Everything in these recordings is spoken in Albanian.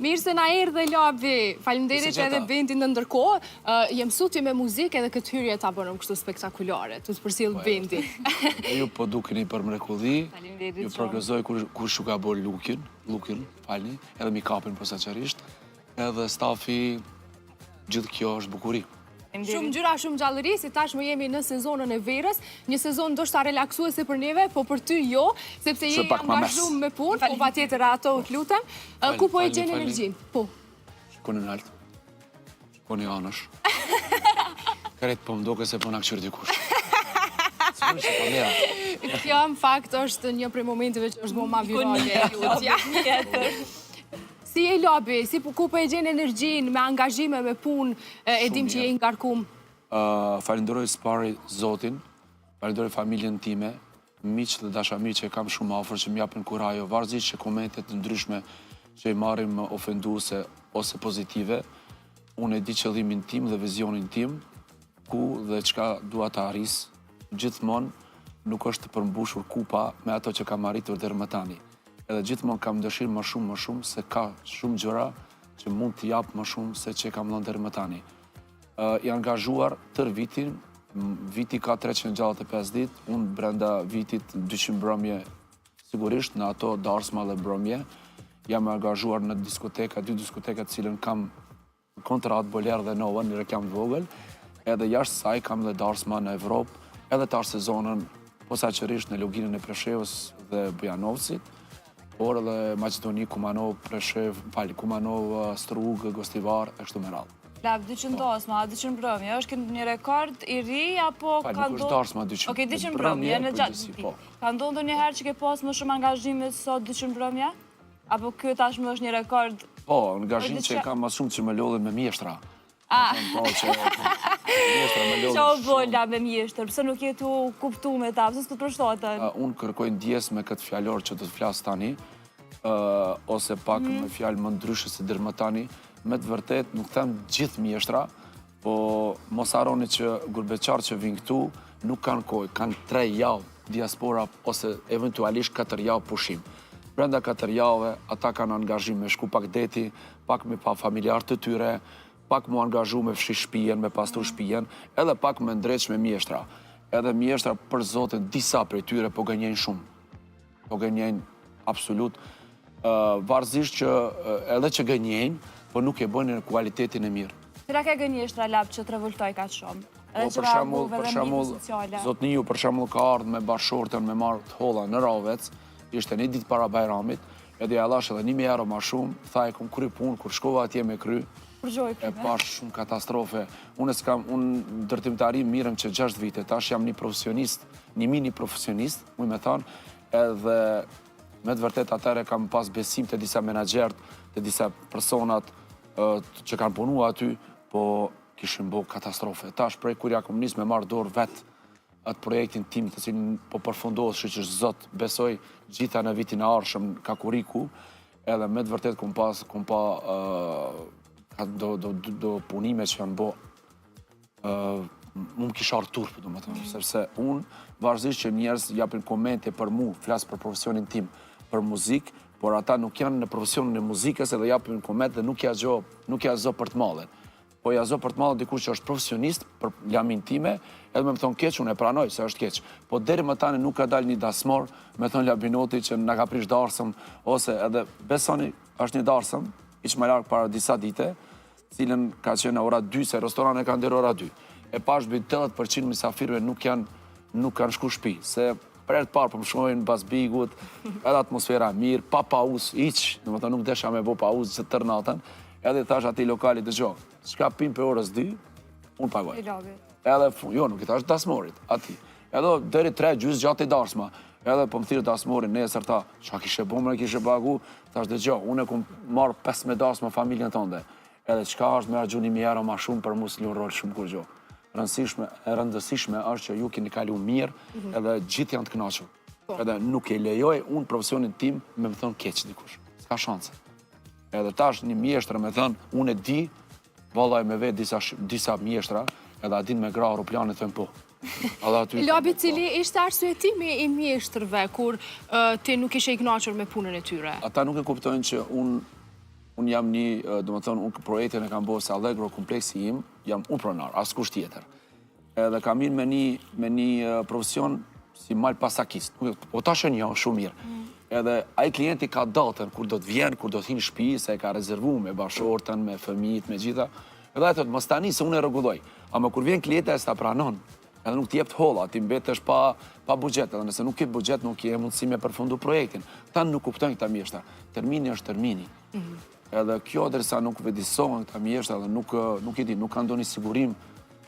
Mirë se na erdhe Labi. Faleminderit edhe Bendit në ndërkohë. Je mësu ti me muzikë edhe këtë hyrje ta bënëm kështu spektakulare, të të përcjell po, Bendi. E ju po dukeni për mrekulli. Faleminderit. Ju përgëzoj kush ju ka bërë lookin, lookin, falni, edhe make-upin posaçërisht. Edhe stafi gjithë kjo është bukuri. Shumë ngjyra, shumë gjallëri, si tashmë jemi në sezonën e verës, një sezon ndoshta relaksuese për neve, po për ty jo, sepse je angazhum me punë, po patjetër ato të lutem. Ku po e gjen energjinë? Po. Shikoni nalt. Shikoni anësh. Krejt po më duket se po na kqyr dikush. Kjo në fakt është një prej momenteve që është bo ma virale e jotja. Si je Labi, si ku po e gjen energjinë me angazhime, me punë, e dim që je i ngarkum? Falenderoj së pari Zotin, falenderoj familjen time, miq dhe dashamirë që e kam shumë afër që më japin kurajo, varësisht që komentet të ndryshme që i marrim ofenduese ose pozitive, unë e di qëllimin tim dhe vizionin tim, ku dhe çka dua të arris, gjithmonë nuk është përmbushur kupa me ato që kam arritur deri më tani. Edhe gjithmonë kam dëshirë më shumë më shumë se ka shumë gjëra që mund t'i jap më shumë se që kam dhënë deri më tani. I angazhuar tërë vitin, viti ka 365 ditë, unë brenda vitit 200 mbrëmje sigurisht në ato darsma dhe mbrëmje, jam angazhuar në diskoteka, dy diskoteka të cilën kam kontratë Boler dhe Nova, një reklamë të vogël, edhe jashtë saj kam dhe darsma në Evropë, edhe tash sezonën posaçërisht në Luginën e Preshevës dhe Bujanovcit, por edhe Maqedoni, Kumanovë, Preshevë, fal, Kumanovë, Strugë, Gostivar, e kështu me radhë. Lab, 200 darsma, 200 mbrëmje, është një rekord i ri, apo ka ndodhur... Nuk është darsma 200. Okej, 200 mbrëmje, në gjatë po. Ka ndodhur ndonjëherë që ke pas më shumë angazhime se 200 mbrëmje? Apo ky tashmë është një rekord? Po, angazhim që kam më shumë që më lodhin me mjeshtra. Ah. Po, që mjeshtra më lodhin. Ça u bo Lab me mjeshtër? Pse nuk je tu kuptu me ta? Pse s'po të përshtaten? Unë kërkoj ndjesë me këtë fjalor që do të flas tani, ose pak mhm. me fjalë më ndryshe se deri më tani, me të vërtetë nuk them gjithë mjeshtra, Po mos harroni që gurbetçarët që vijnë këtu nuk kanë kohë, kanë 3 javë diaspora ose eventualisht 4 javë pushim. Brenda 4 javëve ata kanë angazhim me shku pak deti, pak me pa familjarët të tyre, pak mu angazhu me fshi shpijen, me pastru shpijen, edhe pak me ndreq me mjeshtra. Edhe mjeshtra për zotin disa prej tyre po gënjejnë shumë. Po gënjejnë absolut. Varësisht që edhe që gënjejnë, po nuk e bëjnë në kualitetin e mirë. Cila ke gënjeshtra Lab që të revoltoi kaq shumë? Edhe po, që reagove dhe në rrjete sociale. Zotniu për shembull ka ardhë me bashkëshorten me marrë të holla në Rahovec, ishte një ditë para Bajramit, edhe ja dhash edhe 1000 euro ma shumë, tha e kom kry punë, kur shkova atje me kry, e pash shumë katastrofe. Unë s'kam, unë ndërtimtari mirrem që 6 vite, tash jam një profesionist, një mini profesionist, muj me thanë, edhe me të vërtet atëherë kam pas besim te disa menaxherët, te disa personat që kanë punu aty, po kishin bo katastrofe. Tash prej kur ja kom nis me marrë dorë vetë atë projektin tim të cilin po përfundohet shyqyr Zot, besoj gjitha në vitin e ardhshëm ka korriku, edhe me të vërtet kom pas, kom pa uh, do, do, do, do punime që janë bo mu më kish ardhë turp, domethënë, mm. sepse unë, varësisht që njerëz japin komente për mu, flas për profesionin tim, për muzikë, por ata nuk janë në profesionin e muzikës edhe japin komente dhe nuk ja gjo, nuk ja zë për të madhe. Po ja zë për të madhe dikush që është profesionist për lamin time, edhe me më thonë keq, unë e pranoj se është keq. Po deri më tani nuk ka dalë një dasmor, me thonë Labinoti që na ka prish darsëm, ose edhe besoni, është një darsëm, hiç më larg para disa dite, cilën ka qenë në ora 2, se restoran e kanë deri ora 2. E pash mbi 80% mysafirëve nuk janë nuk kanë shku shpi, se për herë të parë po më shohin bas bigut, edhe atmosfera e mirë, pa pauzë, hiç, domethënë nuk desha me bo pauzë që tërë natën, edhe i thash atij lokalit dëgjo, çka pim prej orës 2, unë pagoj. Edhe, jo, nuk i thash dasmorit, atij. Edhe deri 3 gjysë gjatë i darsma. Edhe po më thirr dasmori nesër tha, çka kishe bo më kishe pagu? Thash dëgjo, unë e kom marr 15 darsma familjen tënde. Edhe çka është me harxhu 1000 euro ma shumë për mu s'lun rol shumë kurgjo. Rëndësishme, e rëndësishme është që ju keni kalu mirë mhm. edhe gjithë janë të kënaqur. Po. Edhe nuk e lejoj unë profesionin tim me më thonë keq dikush. S'ka shanse. Edhe tash një mjeshtër me thënë, unë e di, vallaj me vetë disa, disa mjeshtra, edhe a din me grah aeroplanet, thënë po. Labi, cili ishte arsyetimi i mjeshtërve, kur ti nuk ishe i kënaqur me punën e tyre? Ata nuk e kuptojnë që unë. Unë jam një, domethënë, unë projektin e kam bo se Allegro kompleksi im, jam unë pronar, askush tjetër. Edhe kam hi me një, me një profesion si malpasakist. Po tash e njoh shumë mirë. Mm. Edhe ai klienti ka datën kur do të vjen, kur do të hinë n'shpi, se e ka rezervu me bashkëshorten, me fëmijët, me gjitha. Edhe ai thotë, mos tani se unë e rregulloj. Ama kur vjen klienti ai s'ta pranon, edhe nuk të jep të holla, ti mbetesh pa pa buxhet, edhe nëse nuk ke buxhet nuk ke mundësi me përfundu projektin. Këta nuk kuptojnë këta mjeshtra. Termini është termini. Mm -hmm. Edhe kjo derisa nuk vetëdijesohen këta mjeshtra edhe nuk nuk e di, nuk kanë ndonjë sigurim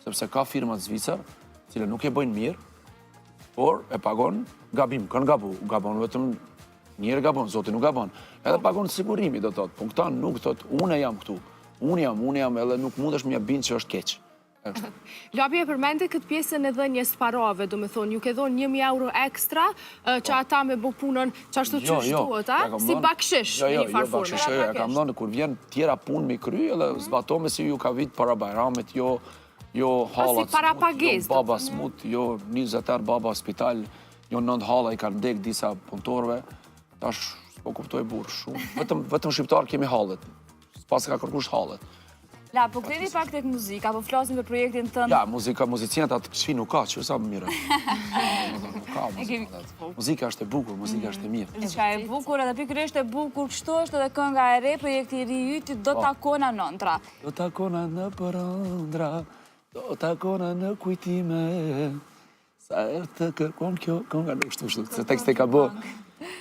sepse ka firma në Zvicër, të cilët nuk e bëjnë mirë, por e pagon gabim, kanë gabu, gabon vetëm njeri gabon, zoti nuk gabon. Edhe pagon sigurimi, do thotë, po këta nuk thotë, unë jam këtu, unë jam, unë jam, edhe nuk mundesh me bind që është keq. Labi e përmendi këtë pjesën e dhënies parave, domethonë, ju ke dhonë 1.000 euro ekstra që po. ata me bo punën qashtu jo, qysh jo, duhet, a? Si bakshish, jo, jo, një farë jo, forme. Jo, jo, ja kam dhonë, kur vjen tjera punë me kry, edhe mhm. zbatome si ju ka vit para bajramit, jo, jo hallat smut, jo baba smut, jo 20 herë baba spital, jo nëndë halla i kanë dek disa punëtorëve, tash s'po kuptoj burrë shumë, vetëm, vetëm shqiptarë kemi hallet, S'paska kërkush hallet. La, po kthehemi pak tek muzika, po flasim për projektin tënd. Ja, muzika, muzicienët atë këqij nuk ka, që sa më mirë. Nuk ka muzika. Muzika është e bukur, muzika është e mirë. Diçka e bukur edhe pikërisht e bukur, kështu është edhe kënga e re, projekti i ri yti, do po. takona në ëndra. Do takona nëpër ëndra, do takona në kujtime, Sa herë të kërkon kjo kënga nuk shtu shtu, se tekstin e ka bërë,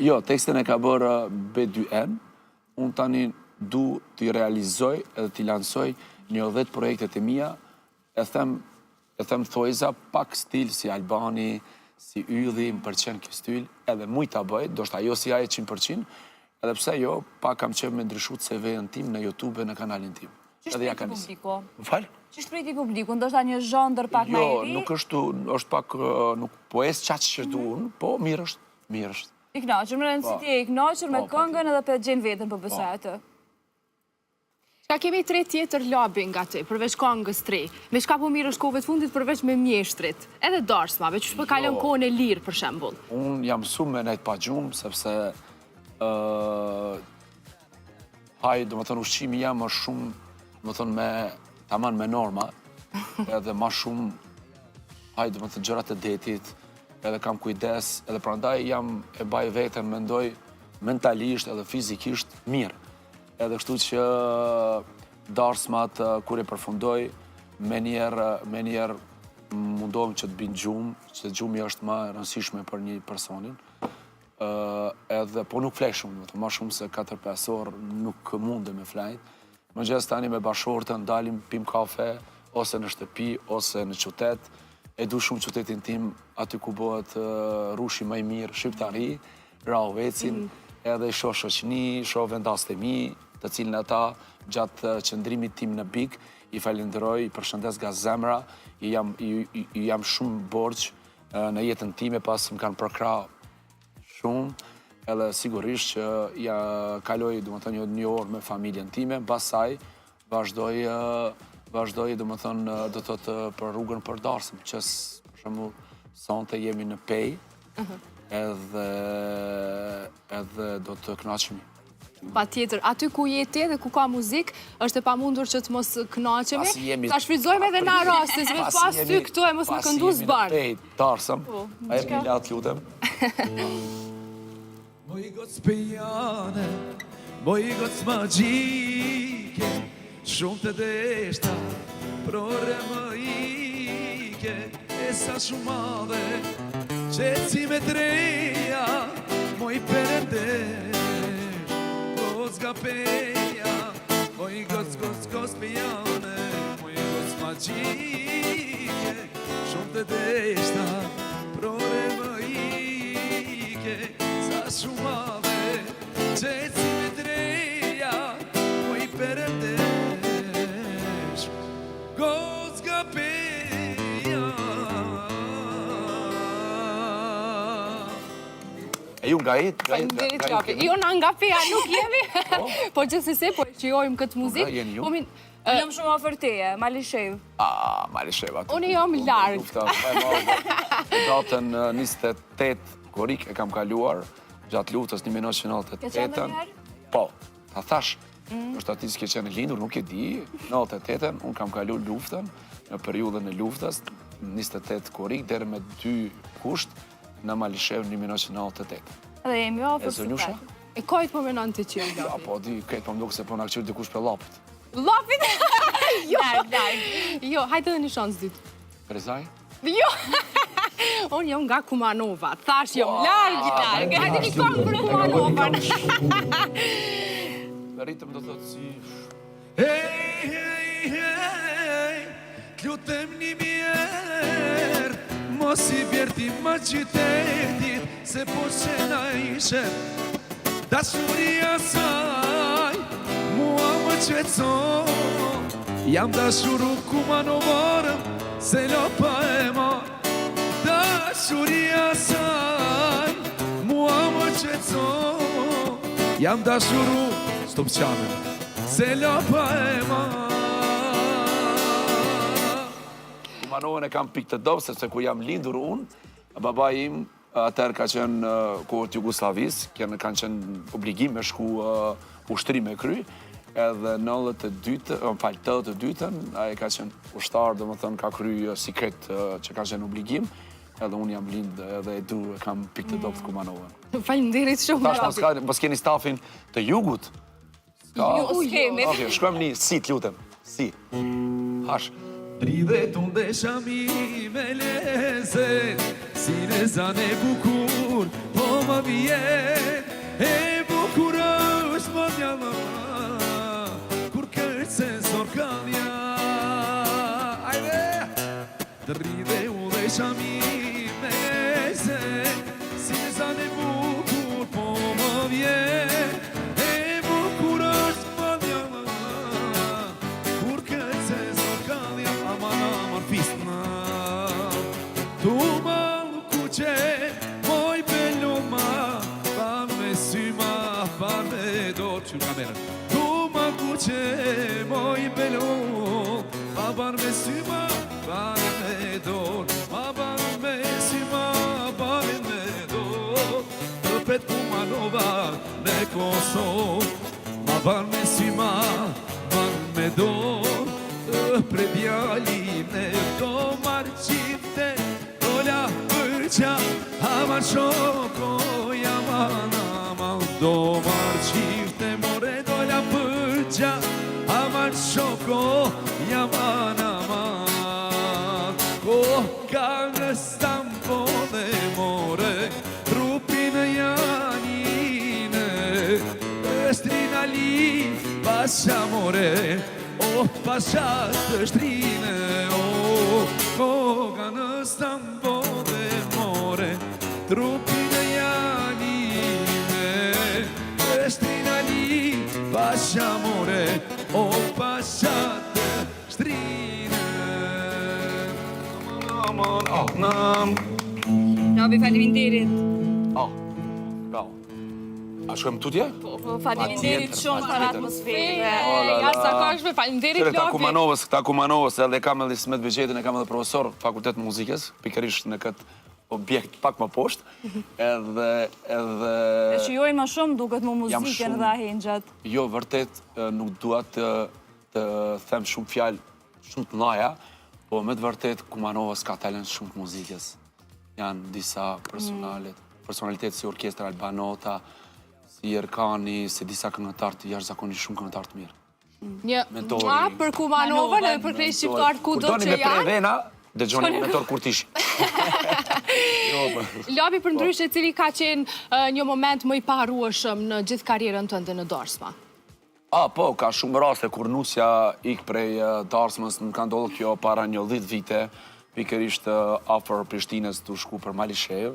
jo, tekstin e ka bërë uh, B2N, unë tani du t'i realizoj edhe t'i lansoj një 10 projektet e mia, e them, e them thojza, pak stil si Albani, si Ylli, më pëlqen kjo stil, edhe muj ta bëj, ndoshta jo si ai 100%, edhe pse jo, pak kam qef me ndryshu CV-n tim në YouTube në kanalin tim. Qysh të priti publiku? Më fal? Qysh të priti publiku, ndoshta një zhandër pak ma i jo, ri? Jo, nuk është, është pak, nuk po ec qaq që du mhm. unë, po mirë është, mirë është. I knaqur, me rëndësi po. ti je i knaqur me po, këngën edhe pe gjen veten po besoj po. aty. Çka kemi të re tjetër Labi nga ti, përveç këngës të re? Me çka po merresh kohëve të fundit përveç me mjeshtrit? Edhe darsmave, qysh po kalon jo. kohën e lirë për shembull? Unë jam mësu me nejt pa gjumë, sepse Haj, domethënë, ushqimi jem është shumë, domethënë, me, taman me norma, edhe ma shumë, haj, domethënë, gjërat e detit, edhe kam kujdes, edhe prandaj jam e baj veten, mendoj, mentalisht edhe fizikisht mirë. Edhe kështu që darsmat, kur e përfundoj, menjëherë, menjëherë mundohem që të bi n'gjumë, që gjumi është ma e rëndësishme për një personin. edhe po nuk flej shumë, domethënë, ma shumë se 4-5 orë nuk mundem me flejt. Mëngjes tani me bashkëshorten, dalim, pim kafe, ose në shtëpi, ose në qytet. E du shumë qytetin tim, aty ku bëhet rrushi më i mirë, shqiptari, Rahovecin, mm. edhe i shoh shoqni, shoh vendasit e mi, të cilën ata gjatë qëndrimit tim në Big, i falenderoj, i përshëndes nga zemra, i jam, i, i, i jam shumë borxh, në jetën time pasi më kanë përkrah shumë, edhe sigurisht që ja kaloj, domethënë, një, një orë me familjen time, pastaj vazhdoj, vazhdoj, domethënë, do të thotë për rrugën për darsëm, që për shembull, sonte jemi në Pejë, mhm. edhe, edhe do të kënaqemi. Patjetër, aty ku je ti dhe ku ka muzikë, është e pamundur që të mos kënaqemi. Ta shfrytëzojmë edhe na rastin, se me pas ty këtu e mos me këndu s'ban. Pasi jemi në darsëm, po, a e mi latë lutem. Moj gocë pejane, moj gocë magjike, Shumë të deshta, prore më ike, e sa shumë madhe, qetësi me treja, moj perëndesh, goc nga Peja, moj goc, goc, goc pejane, moj goc magjike, shumë të deshta, prore më ike, sa shumë madhe, Qetësi me treja, moj perëndesh, goc nga Peja. E ju nga it, nga it, nga it. Jo, na nga Peja nuk jemi, po, po gjithsesi, po e shijojmë këtë po muzikë. Nga jeni ju? Po Unë jam shumë afër teje, Malishevë. Ah, Malishevë aty. Unë jam larg. Lufta më e madhe. Datën 28 korrik e kam kaluar gjatë luftës 1998. Ke qenë ndonjëherë? Po, ta thash. Mm. Është ti s'ke qenë lindur, nuk e di, 98-ën, unë kam kalu luftën, në periudhën e luftës, 28 korrik, deri me 2 gusht, në Malishevë 1998. Dhe jemi afër E zonjusha? E kajt po menon ti që jam Ja, po di, krejt po më duket se po na këqyr dikush prej Llapit. Llapit? Jo, jo, hajde edhe një shans dytë. Rezaj? Jo! Unë jam nga Kumanova, thash jam larg, larg. Hajde një këngë për Kumanovën. Me ritëm do thotë si... Hej, hej, hej, t'lutem një mjerë, mos i bjer ti ma qytetit, se po që na ishe, dashuria saj, mua më qetëson, jam dashuru kumanovarëm, se lopa e marë, dashuria saj, mua më qetëson, jam dashuru, stop qane, se lopa e marë. Kumanovën e kam pikë të dobët, sepse ku jam lindur unë, babai im atëherë ka qenë kohët Jugosllavisë, kanë kanë qenë obligim me shku ushtri me kry, edhe 92, më fal, 82-ën, ai ka qenë ushtar, domethënë ka kry si krejt që ka qenë obligim, edhe unë jam lind edhe e du e kam pikë të dobët Kumanovën. Faleminderit shumë. Tash mos ka, mos keni stafin të jugut. Ska. Jo, s'kemi. Okej, shkojmë një si, të lutem. Si. Hash. Dridhe tunde shami me leze Si në zanë e bukur Po më vjen E bukur është më djalla Kur kërcen sorkallja Ajde Dridhe u dhe shami me leze Si në zanë e bukur Po më vjen E bukur është më djalla Kur kërcen sorkallja Aman aman fisna Tu kuqe Moj beluma Pa me syma Pa me dorë Qërë kamerën Tu kuqe Moj beluma Pa bar me syma Pa me dorë Pa bar me syma Pa me dorë Të pret Kumanova Në Kosovë Ma bar me syma Bar me dorë Të pret djali me do marqifte Dola përqa Aman shoko Jaman aman Do marqifte More dola përqa Aman shoko Jaman aman Koka në Stamboll e more Trupin e Janine Shtrin Ali Pasha more O pasha të shtrine O koka në Stamboll e more Trupin e Janine Shtrin Ali Pasha more O pasha të shtrine Aman, oh, nam. Labi, faleminderit. Oh, bravo. A shkojmë tutje? Po, po, faleminderit Patjetër, shumë për patjetër. atmosferë. O, la, la. Jashtëzakonshme, faleminderit Qyre, ta Labi. Kumanovës, ta Kumanovës, edhe kam edhe Ismet Bexhetin, e kam edhe profesor fakultet muzikës, pikërisht në këtë objekt pak më poshtë, edhe, edhe... E shijojnë më shumë duket mu Jam muzikën shumë- dhe ahengjet. Jo, vërtet, e, nuk dua të, të them shumë fjalë shumë të mëdha, po me të vërtet Kumanovës ka talent shumë të muzikës. Janë disa personalet, personalitet si Orkestra Albanota, si Erkani, si disa këngëtar të jashtëzakonisht shumë këngëtar të mirë. Një Mentori. mua për Kumanovën edhe për krejt shqiptarët Kur kudo doni që me pre janë. vena, dëgjoni Mentor Kurtishi. Jo, po. Labi për ndryshe cili ka qenë eh, një moment më i paharrueshëm në gjithë karrierën tënde në Darsma. A, po, ka shumë raste kur nusja ik prej eh, darsmës, më ka ndodhur kjo para një 10 vite, pikërisht eh, afër Prishtinës të shku për Malishevë,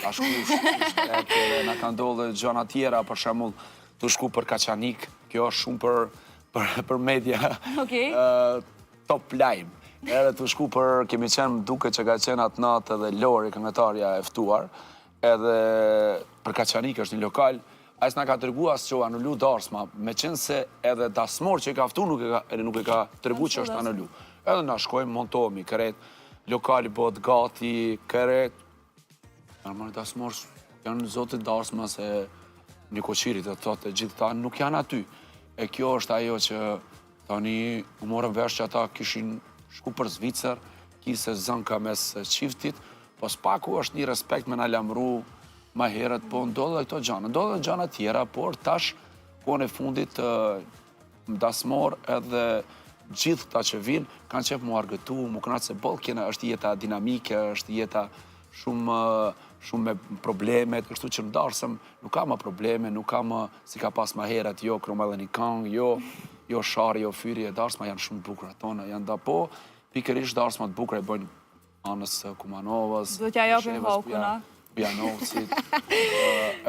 ka shku shpejt, edhe na ka ndodhur gjëra tjera, për shembull, të shku për Kaçanik, kjo është shumë për për, për media. Okej. Eh, top lajm. Edhe të shku për, kemi qenë, më duket që ka qenë atë natë edhe Lori, këngëtarja e ftuar, edhe për Kaçanik është një lokal, ai s'na ka tregu as që u anulu darsma, me qenë se edhe dasmor që i ka ftu nuk e ka, edhe nuk e ka tregu që është anulu. Edhe na shkojmë, montohemi krejt, lokali bëhet gati, krejt, Normal dasmor janë zotit darsma se një koqirit të thotë e gjithë ta nuk janë aty. E kjo është ajo që tani u morëm vesh që ata kishin shku për Zvicër, kise zënka mes çiftit, po s'paku është një respekt me na lamru ma herët, po ndodhë dhe këto gjana. Ndodhë dhe gjana tjera, por tash, kohën e fundit, dasmor edhe gjithë këta që vinë, kanë qef mu argëtu, mu knaqë se boll kena, është jeta dinamike, është jeta shumë shumë me probleme, kështu që në darsëm nuk ka më probleme, nuk ka më si ka pas ma herët, jo kroma edhe një kangë, jo, jo sharje, jo fyrje, darsma janë shumë të bukura tona, janë da po, pikërisht darsma të bukura e bëjnë anës së Kumanovës, Do t'ja japim hakun, a? Bujanocit,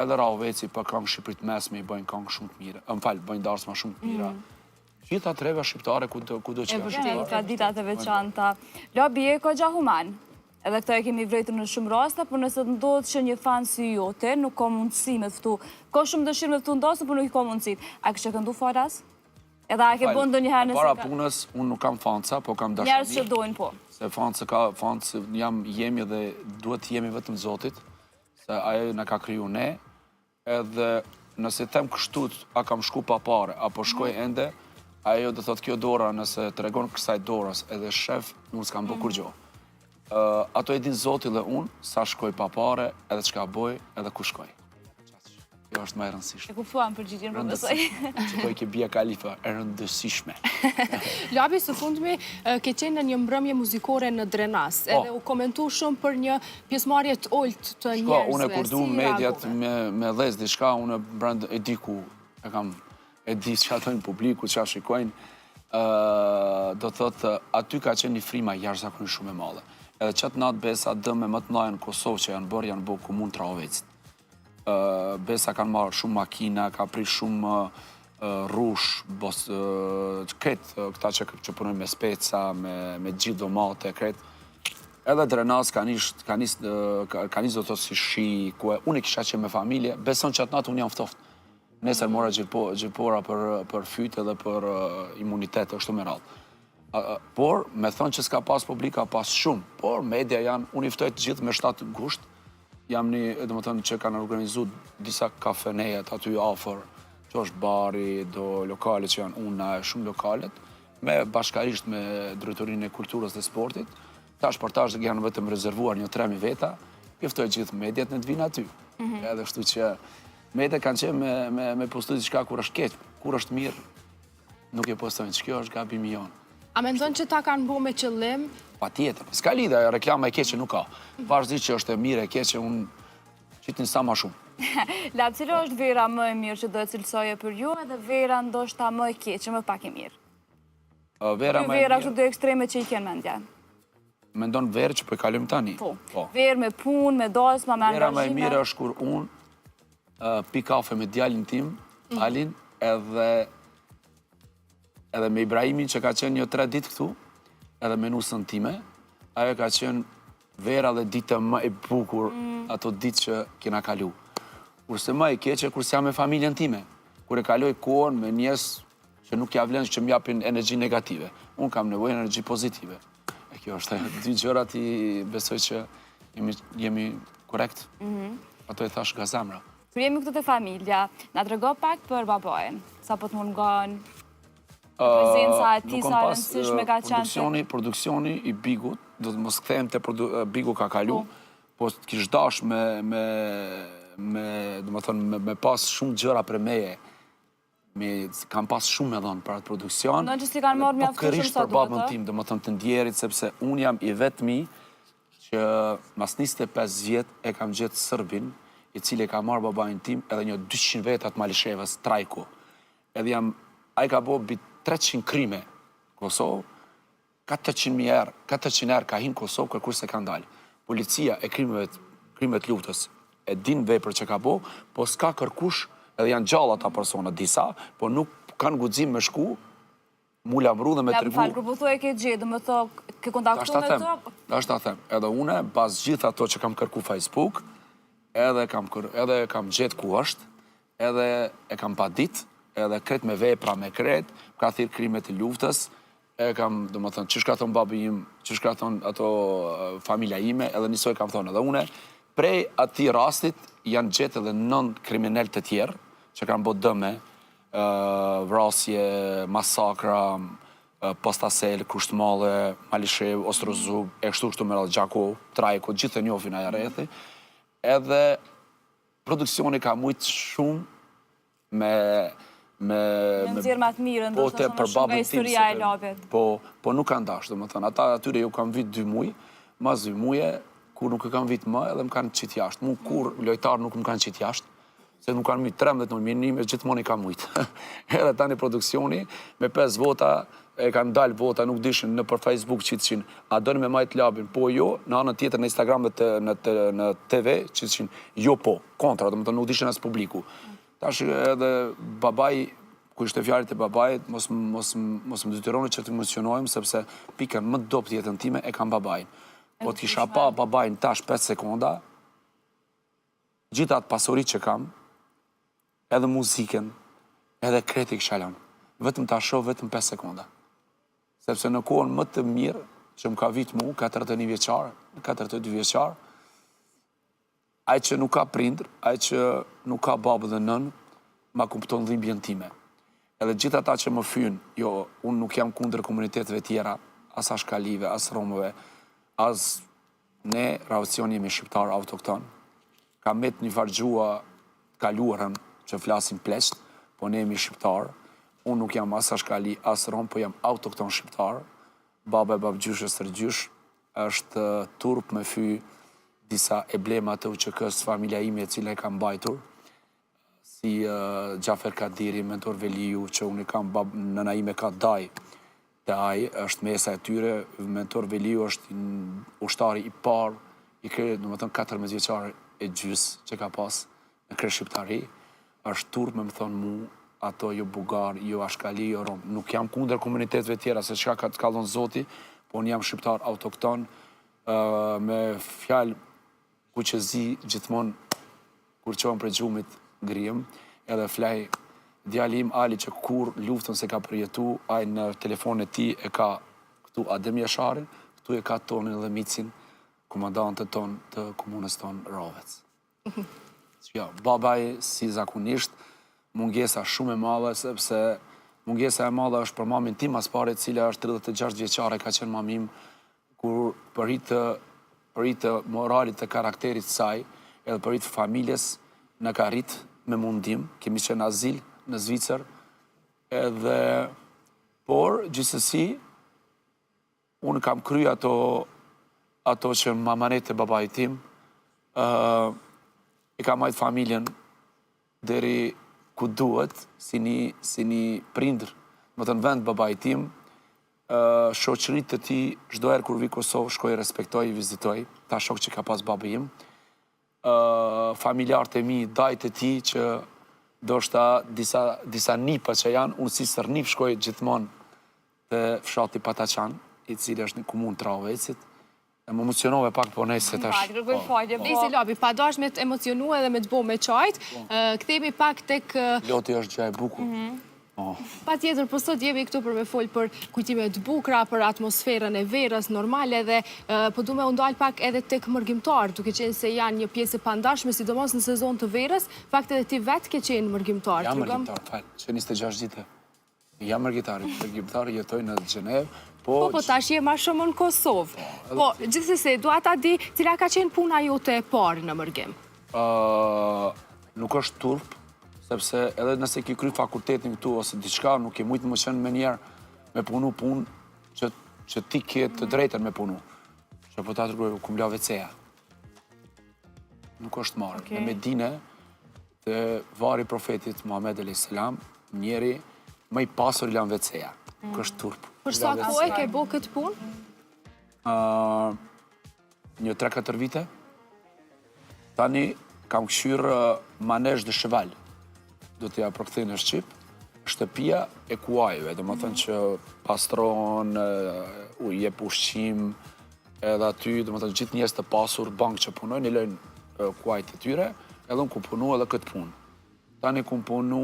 edhe Rahoveci për këngë Shqipëri të mesme i bëjnë këngë shumë të mira, më fal, bëjnë darsma shumë të mira. Mm. Gjitha treva shqiptare ku do ku do që janë shqiptare. Traditat e veçanta. Labi je goxha human. Edhe këtë e kemi vrejtur në shumë raste, por nëse të ndodhë që një fans i joti nuk ka mundësi me të ftu, ka shumë dëshirë me të ftu n'dasëm, por nuk i ka mundësit. A kishe këndu falas? Edhe a ke bën ndonjëherë nëse Para punës, unë nuk kam fanca, po kam dashani. Njerëz që dojnë, po. Se fanca ka, fanca jam, jemi dhe duhet të jemi vetëm Zotit, se ai na ka kriju ne, edhe nëse them kështu, a kam shku pa pare, apo shkoj mm. ende, ajo do thotë kjo dora, nëse tregon kësaj dorës edhe shef, unë s'kam bë mm. kurgjo. Ato e din Zoti dhe unë, sa shkoj pa pare, edhe çka boj, edhe ku shkoj. Kjo është më e rëndësishme. E kuptuam përgjigjen, po besoj. Që po i ke Bia Khalifa, e rëndësishme. Labi, së fundmi, ke qenë në një mbrëmje muzikore në Drenas, po. edhe u komentu shumë për një pjesëmarrje të ulët të njerëzve. Shko, unë e kur du mediat me dhez diçka, unë brenda e di ku e kam e di çka thonë publiku, çka shikojnë, do të thotë aty ka qenë një frima jashtëzakonisht shumë e madhe. Edhe qatë natë besa dëme më të mëdha në Kosovë që janë bërë, janë bërë komunë t'Rahovecit. Besa kanë marrë shumë makina, ka prish shumë rrush, bos, krejt këta që, që punojnë me speca, me, me gjithë domate, krejt. Edhe Drenas ka nis, ka nis, ka nis do të thotë si shi, ku e, unë e kisha qenë me familje, beson qatë natë unë jam ftoft. Nesër mora gjilpo, gjilpora për, për fyt edhe për imunitet, kështu me radhë. Por, me thonë që s'ka pas publik, ka pas shumë, por media janë, unë i ftoj të gjithë me 7 gusht, Jam një, domethënë, që kanë organizu disa kafenejet aty afër, që është bari, do lokale që janë una e shumë lokalet, me bashkarisht me drejtorinë e kulturës dhe sportit, tash për tash janë vetëm rezervuar një 3000 veta, i ftoj gjithë mediat në të vinë aty. Mm -hmm. Edhe kështu që mediat kanë qenë me, me, me postu diçka kur është keq, kur është mirë, Nuk e postojnë, që kjo është gabimi jonë. A mendon që ta kanë bo me qëllim? Patjetër, s'ka lidhje, reklama e keqe nuk ka. Vazhdi që është e mirë e keqe, unë qitni sa ma shumë. Lab, cila është vera më e mirë që do e cilësoje për ju edhe vera ndoshta më e keqe, më pak e mirë? Vera më e mirë... Vera kështu dy ekstreme që i ke n'mendje. Mendon verë që po e kalojmë tani? Po. po. Verë me punë, me dasma, me angazhime. Vera më e mirë është kur unë pi kafe me djalin tim, mm. Alin, edhe edhe me Ibrahimin që ka qenë një tre ditë këtu, edhe me nusën time, ajo ka qenë vera dhe dita më e bukur mm. ato ditë që kena kalu. Kurse më e keqe, kur s'jam me familjen time, kur e kaloj kohën me njerëz që nuk ja vlen që më japin energji negative. Unë kam nevojë energji pozitive. E kjo është ajo, dy gjërat i besoj që jemi, jemi korrekt. Mm -hmm. Ato e thash nga zemra. Kur jemi këtu te familja, na trego pak për babain, sa po të mungon, prezenca e tij sa e rëndësishme ka qenë. Produksioni, produksioni i Bigut, do të mos kthehem te Bigu ka kalu, po, po kish dash me, me, me, domethënë, me, me pas shumë gjëra për meje, Me, kam pas shumë me dhënë për atë produksion. Në që s'i kanë marrë mjaftueshëm sa duhet, për babën tim, domethënë të ndjerit, sepse unë jam i vetmi që mas 25 vjet e kam gjetë Sërbin, i cili e ka marrë babain tim edhe një 200 veta të Malishevës, Trajko. Edhe jam, ai ka bo mbi 300 krime Kosovë, 400 mijë herë, 400 herë ka hi në Kosovë, kërkush s'e ka ndalë. Policia e krimeve, krimeve të luftës e din veprën që ka bo, po s'ka kërkush, edhe janë gjallë ata persona, disa, po nuk kanë guxim me shku, mu lamru dhe me tregu. Ja, më fal, kur po thua e ke gjetë, domethënë, ke kontaktu me to? Tash ta them, edhe une, pas gjithë ato që kam kërku Facebook, edhe kam, kër, edhe kam gjetë ku është, edhe e kam padit, edhe krejt me vepra me krejt, ka thirr krimet e luftës, E kam, domethënë, qysh ka thonë babi im, qysh ka thonë ato familja ime, edhe njësoj kam thonë edhe une, prej atij rastit janë gjetë edhe nëntë kriminelë të tjerë, që kanë bo dëme. Vrasje, masakra, Postasel, Kushtë Malishevë, Ostrozub, e kështu kështu me radhë, Gjakovë, Trajko, gjithë e njofin aja rrethi. Edhe produksioni ka mujtë shumë me me me nxjerr ma të mirën, po ndoshta shumë shumë nga historia e Labit. Po, po nuk kanë dashtë, domethënë, ata atyre ju kam vit dy muj, mas dy muje, kur nuk e kam vit më, edhe më kanë qitë jashtë. Mu kur lojtar nuk më kanë qitë jashtë, se nuk kanë mujtë 13 nominime, gjithmonë i kam mujtë. Edhe tani produksioni, me 5 vota, e kanë dalë vota, nuk dishin nëpër Facebook qitshin, a doni me majtë Labin, po jo, në anën tjetër në Instagram dhe në, në TV, qitshin, jo po, kontra, domethënë nuk dishin as publiku. Tash edhe babai, ku ishte fjala te babait, mos, mos, mos më detyroni që të emocionohem, sepse pikën më të dobët jetën time e kam babain. Po të kisha pa babain tash 5 sekonda, gjithë atë pasuri që kam, edhe muzikën, edhe krejt i kisha lënë. Vetëm ta shoh vetëm 5 sekonda. Sepse në kohën më të mirë që më ka vit mu, 41 vjeçar, 42 vjeçar, ai që nuk ka prindër, ai që nuk ka babë dhe nënë, ma kupton dhimbjen time. Edhe gjithë ata që më fyjnë, jo, unë nuk jam kundër komuniteteve tjera, as ashkalive, as romëve, as Ne Rahovecianë jemi shqiptarë autokton. Ka met një farë gjuha të kaluarën që flasin pleqtë, po ne jemi shqiptarë. Unë nuk jam as ashkali, as rom, po jam autokton shqiptar. Baba e babgjysh e stërgjysh është turp me fy disa emblema të UÇK-së, familja ime e cila e ka mbajtur, si Xhafer Kadiri, Mentor Veliu, që unë i kam bab, nëna ime ka daj te ai, është mesa e tyre, Mentor Veliu është ushtari i parë i krerë, domethënë 14 vjeçar e gjys që ka pas në krejt shqiptari, është turp me më thonë mu ato jo bullgar, jo ashkali, jo rom. Nuk jam kundër komuniteteve tjera, se çka ka të ka dhënë Zoti, po unë jam shqiptar autokton, me fjalë kuqezi gjithmonë kur çohem prej gjumit ngrihem edhe flej djali im Ali që kurrë luftën s'e ka përjetu ai në telefonin e tij e ka këtu Adem Jasharin këtu e ka Tonin dhe Micin komandantët tonë të komunës tonë Rahovec. Jo, babai si zakonisht mungesa shumë e madhe sepse mungesa e madhe është për mamin tim mas pari e cila është 36 vjeçare ka qenë mami im kur për hir të për hir të moralit të karakterit të saj edhe për hir të familjes na ka rrit me mundim, kemi qenë në azil në Zvicër edhe por gjithsesi unë kam kry ato ato që më amanete babai tim, ë e kam majt familjen deri ku duhet si një si një prindër, domethënë vend babait tim, shoqërit të tij, çdo herë kur vi Kosovë, shkoj respektoj, vizitoj, ta shok që ka pas babi im, familjarët e mi, dajt e tij që ndoshta disa, disa nipa që janë, unë si stërnip shkoj gjithmonë te fshati Pataqan, i cili është në komunë të Rahovecit, E më emocionove pak, po nejse tash. Falë, kërkoj po, falje, po. Nejse Labi, pa dash me të emocionu edhe me të bo me qajt, po. kthehemi pak tek... Loti është gjë e bukur. Mhm. Po. Patjetër, po sot jemi këtu për me folë për kujtime të bukura, për atmosferën e verës, normale dhe po du me u ndalë pak edhe tek mërgimtarët, duke qenë se janë një pjesë e pandashme, sidomos në sezon të verës, fakt edhe ti vetë ke qenë mërgimtar. Jam mërgimtar, falë, që 26 vite. Jam mërgimtar, mërgimtar jetoj në Gjenevë, po... Po, po, tash je ma shumë në Kosovë. Po, po gjithsesi, dua ta di, cila ka qenë puna jote e parë në mërgim? Nuk është turp, sepse edhe nëse ki kry fakultetin këtu ose diçka, nuk ke mujtë me qenë menjëherë me punu punë që, që ti ke të drejtën me punu. Që po ta tregoj, kum la WC-ja. Nuk është marre. Në Medine, Te varri i profetit Muhammed alejhi selam, njeri më i pasur i lan WC-ja. Nuk është turp. Për sa kohë e ke bo këtë punë? Një 3-4 vite. Tani kam kqyrë manège de cheval. Do t'ja përkthej në shqip. Shtëpia e kuajve, domethënë që pastron, u jep ushqim, Edhe aty, domethënë, gjithë njerëz të pasur, bankë që punojnë, i lojnë kuajt e tyre, edhe unë kum punu edhe këtë punë. Tani kum punu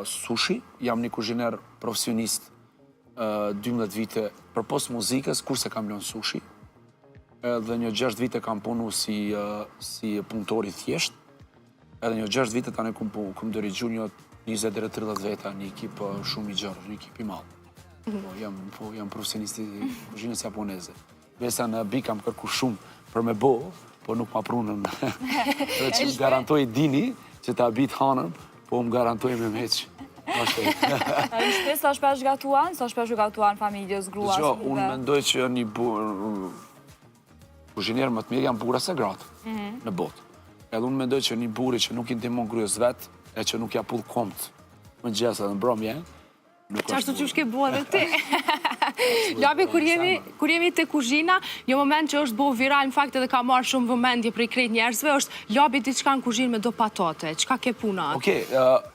sushi, jam një kuzhiner profesionist 12 vite, përpos muzikës, kurrë s'e kam lënë sushi, edhe një 6 vite kam punu si, si punëtor i thjesht, edhe një 6 vite tani kum, kum dirigju një 20 deri 30 veta, një ekip shumë i gjerë, një ekip i madh. Po, jam, po, jam profesionist i kuzhinës japoneze. Besa në Big kam kërku shumë për me bo, po nuk ma prunën. Edhe që më garantoi Dini, që ta bi t'hanën, po më garantoi me meq. Në shtëpi sa shpesh gatuan, sa shpesh u gatuan familjes, gruas, Jo, unë mendoj që një kuzhinier më të mirë janë burra se gratë mhm. në botë. Edhe unë mendoj që një burri që nuk i ndihmon grues vet, e që nuk ja puth komt mëngjes edhe në mbrëmje, Qashtu qysh ke bo edhe ti. Labi, kur jemi, kur jemi te kuzhina, një moment që është bo viral, në fakt edhe ka marrë shumë vëmendje prej krejt njerëzve, është Labi diçka në kuzhinë me do patate. Çka ke puna atë? Okej,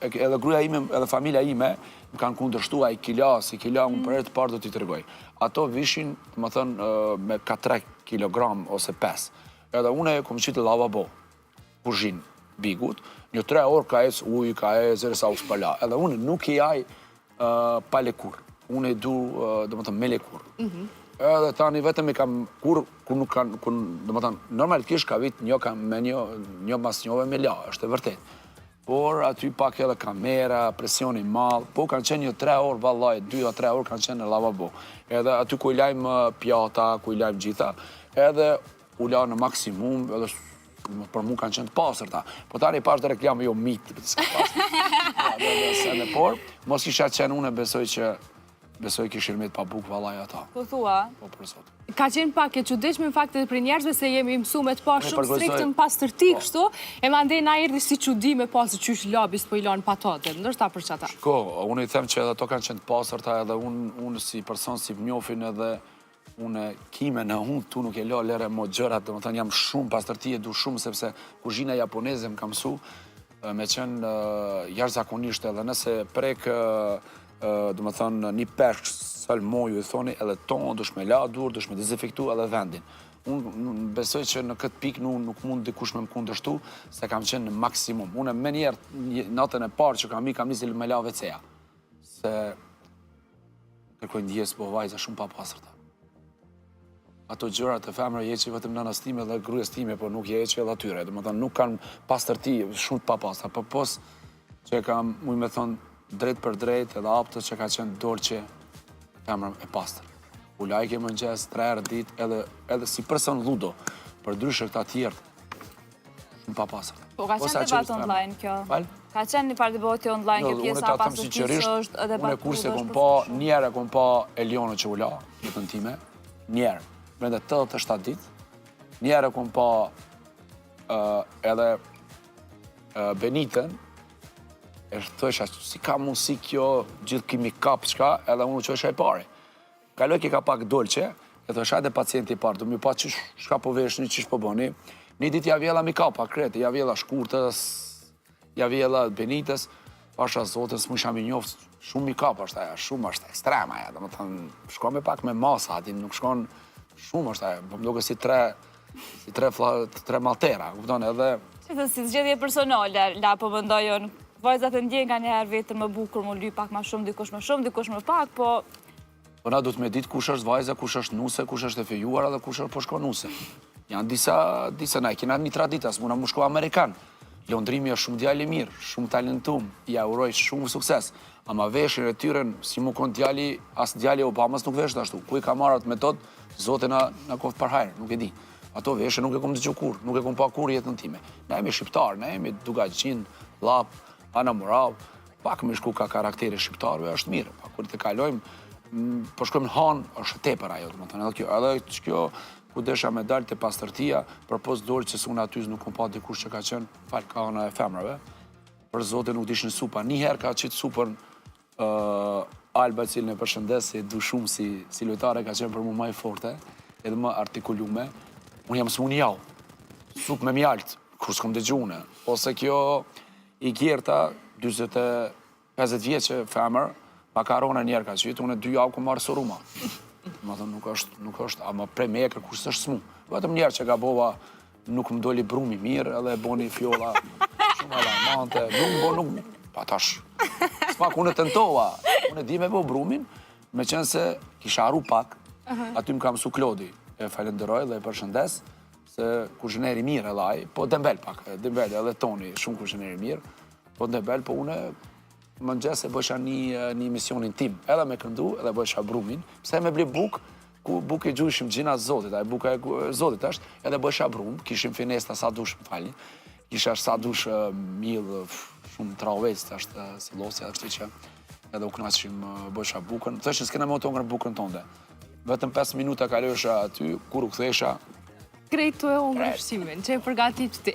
edhe gruja ime, edhe familja ime, më kanë kundërshtu, a i ki la, s'i ki la, unë për herë të parë do t'i tregoj. Ato vishin, domethënë, me ka 3 kilogram ose 5. Edhe unë e kom qitë lavabo. kuzhinë Bigut, një tre orë ka ecë uji, ka ecë, derisa u shpërla. Edhe unë nuk i haj pa lekur. Unë e du, domethënë, me lekur. Mhm. Edhe tani vetëm i kam, kur, kur nuk kanë, kur, domethënë, normalisht ka vit një, kam me një, një mas njove me la, është e vërtet. Por aty pak edhe kamera, presioni i madh, po kanë qenë një tre orë, vallaj, dy a tre orë kanë qenë në lavabo. Edhe aty ku i lajmë pjata, ku i lajmë gjitha, edhe u la në maksimum, edhe për mu kanë qenë të pastërta. Po tani pash dhe reklamë, jo mit, s'ka pasur. Por, mos isha qenë unë, besoj që besoj kishin met pa bukë vallaj ata. Po thua? Po për Zot. Ka qenë pak e çuditshme në fakt edhe për njerëzve se jemi mësu me të pa shumë strikt në pastërti po. kështu, e mandej na erdhi si çudi me pa se qysh Labi s'po i lan patatet, ndoshta për qata. Shiko, unë i them që edhe ato kanë qenë të pastërta edhe unë unë si person si m'njofin edhe Unë kime në hundë tu nuk e la lëre mo gjërat, domethënë jam shumë pastërti e du shumë sepse kuzhina japoneze më ka mësu me qenë jashtëzakonisht edhe nëse prek domethënë një peshk salmon ju i thoni edhe ton dush me la dur, dush me dezinfektu edhe vendin. Unë besoj që në këtë pikë nuk, nuk mund dikush me më kundërshtu se kam qenë në maksimum. Unë menjëherë natën e parë që kam i kam nisë me la WC-ja. Se Kërkoj ndjesë, po vajza shumë papastërta. Ato gjërat të femrave i heqi vetëm nënës time dhe grues time, po nuk i heqi edhe atyre. Domethënë, nuk kanë pastërti, shumë të papastra. Po pos që e kam, muj me thonë, drejt për drejt edhe aptë që ka qenë Dolce femër e pastër. U lajke mëngjes, tre herë ditë, edhe, edhe si person ludo, përndryshe këta tjerët, Shumë papastër. Po ka qenë debat online kjo. Fal? Ka qenë një farë debati online kjo pjesa e pastërtisë është edhe Unë kurse kom pa, njëherë e kom pa Elionën që u la, jetën time, njëherë, brenda 87 ditë, njëherë e kom pa edhe Benitën, e thojsha, si ka mundësi kjo, gjithë ky make-up, çka, edhe unë u çojsha i pari. Kalojke ka pak Dolce, e thosha hajde pacienti i parë, du me pa qysh, çka po veshni, qysh po bëni. Një ditë ja vjella make-up, krejt, ja vjella Shkurtës, ja vjella Benitës, pasha zotin, s'mujsha me njoft, shumë make-up është aja, shumë është ekstrem aja, domethënë, shkon me pak me masa, aty nuk shkon, shumë është aja, po më duket si tre, si tre, fla, tre maltera, kupton edhe... Që të si zgjedhje personale, la po mendoj unë, vajzat e ndjejnë nganjëherë veten më bukur, m'u ly pak ma shumë, dikush më shumë, dikush më pak, po Po na duhet me ditë kush është vajza, kush është nuse, kush është e fejuara dhe kush është po shkon nuse. Janë disa, disa na e kena një traditë, as muna mu shko amerikan. Londrimi është shumë djalë i mirë, shumë talentum, ja uroj shumë sukses. Ama veshjen e tyre, si mu kon djali, as djali i Obamës nuk veshet ashtu. Ku i ka marrë atë metodë, Zoti na, na koftë për hajr, nuk e di. Ato veshje nuk e kom dëgju kurrë, nuk e kom pa kurrë jetën time. Na jemi shqiptarë, na jemi Dukagjin, Llap, Anamoravë, Pak me shku ka karakteri shqiptarëve është mirë, pa kur të kalojmë, po shkojmë në hanë, është tepër ajo, domethënë, edhe kjo, edhe kjo, ku desha me dalë te pastërtia, përpos Dolces unë aty nuk kom pa dikush që ka qenë, fal ka ana e femrave, për zotin nuk dishin supa, një herë ka qitë supën uh, Alba cilën e përshëndes, se du shumë si, si lojtare ka qenë për mu ma e forte, edhe më artikulume, unë jam smu një javë, supë me mjaltë, kur s'kom dëgju une, ose kjo Igerta, 45 vjeçe femër, makarona njëherë ka qitë, unë dy javë kom marrë seruma. Domethënë, nuk është, nuk është, ama prej meje kërkush s'është smu. Vetëm njëherë që gabova, nuk më doli brumi mirë, edhe e boni fjolla shumë alarmante, nuk më bo, nuk, pa tash. S'pak unë e tentova, unë e di me bo brumin, me qenë se kisha harru pak, aty më ka mësu Klodi, e falenderoj dhe e përshëndes, Se kuzhiner i mirë edhe ai, po dembel pak, dembel edhe Toni, shumë kuzhiner i mirë, po dembel, po une... Në mëngjes e bojsha një, një emisionin tim, edhe me këndu, edhe bojsha brumin, pse me ble bukë, ku bukë e gjujshim gjina zotit, aj buka e zotit është, edhe bojsha brum, kishim finesta sa dush, më falni, kisha sa dush mill, shumë travec, është silosja, kështu që edhe u knaqshim bojsha bukën, thëshin s'kena më të ngrënë bukën tonde. Vetëm 5 minuta kalojsha aty, kur u kthesha, Krejt tu e hongër ushqimin, që e përgatit ti.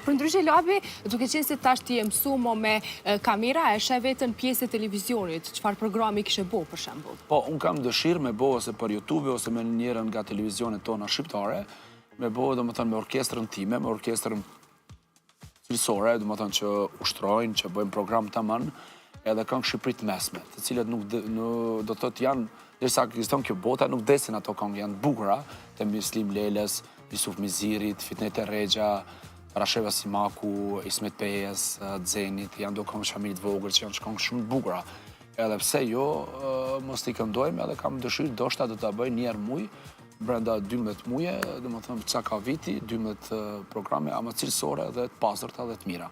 Përndryshe Labi, duke qenë se tash ti je mësu mo me kamera, e sheh veten pjesë e televizionit, çfarë programi kishe bo, për shembull? Po, unë kam dëshirë me bo ose për Youtube, ose me njërën nga televizionet tona shqiptare, me bo, domethënë, me orkestrën time, me orkestrën cilësore, domethënë që ushtrojnë, që bëjnë program taman, edhe këngë Shqipëri të mesme, të cilët nuk, do të thotë janë, derisa ekziston kjo bota, nuk desin ato këngë, janë të bukura, të Myslim Lelës, Isuf Mizirit, Fitnete Rexha, Rasheva Simaku, Ismet Pejës, Zenit, janë do këngë Qamilit Vogël, që janë këngë shumë të bukura. Edhe pse jo, mos t'i këndojmë, edhe kam dëshirë, ndoshta do ta bëj një herë n'muj, brenda 12 muje, domethënë ca ka viti, 12 programe, ama cilësore dhe të pastërta dhe të mira.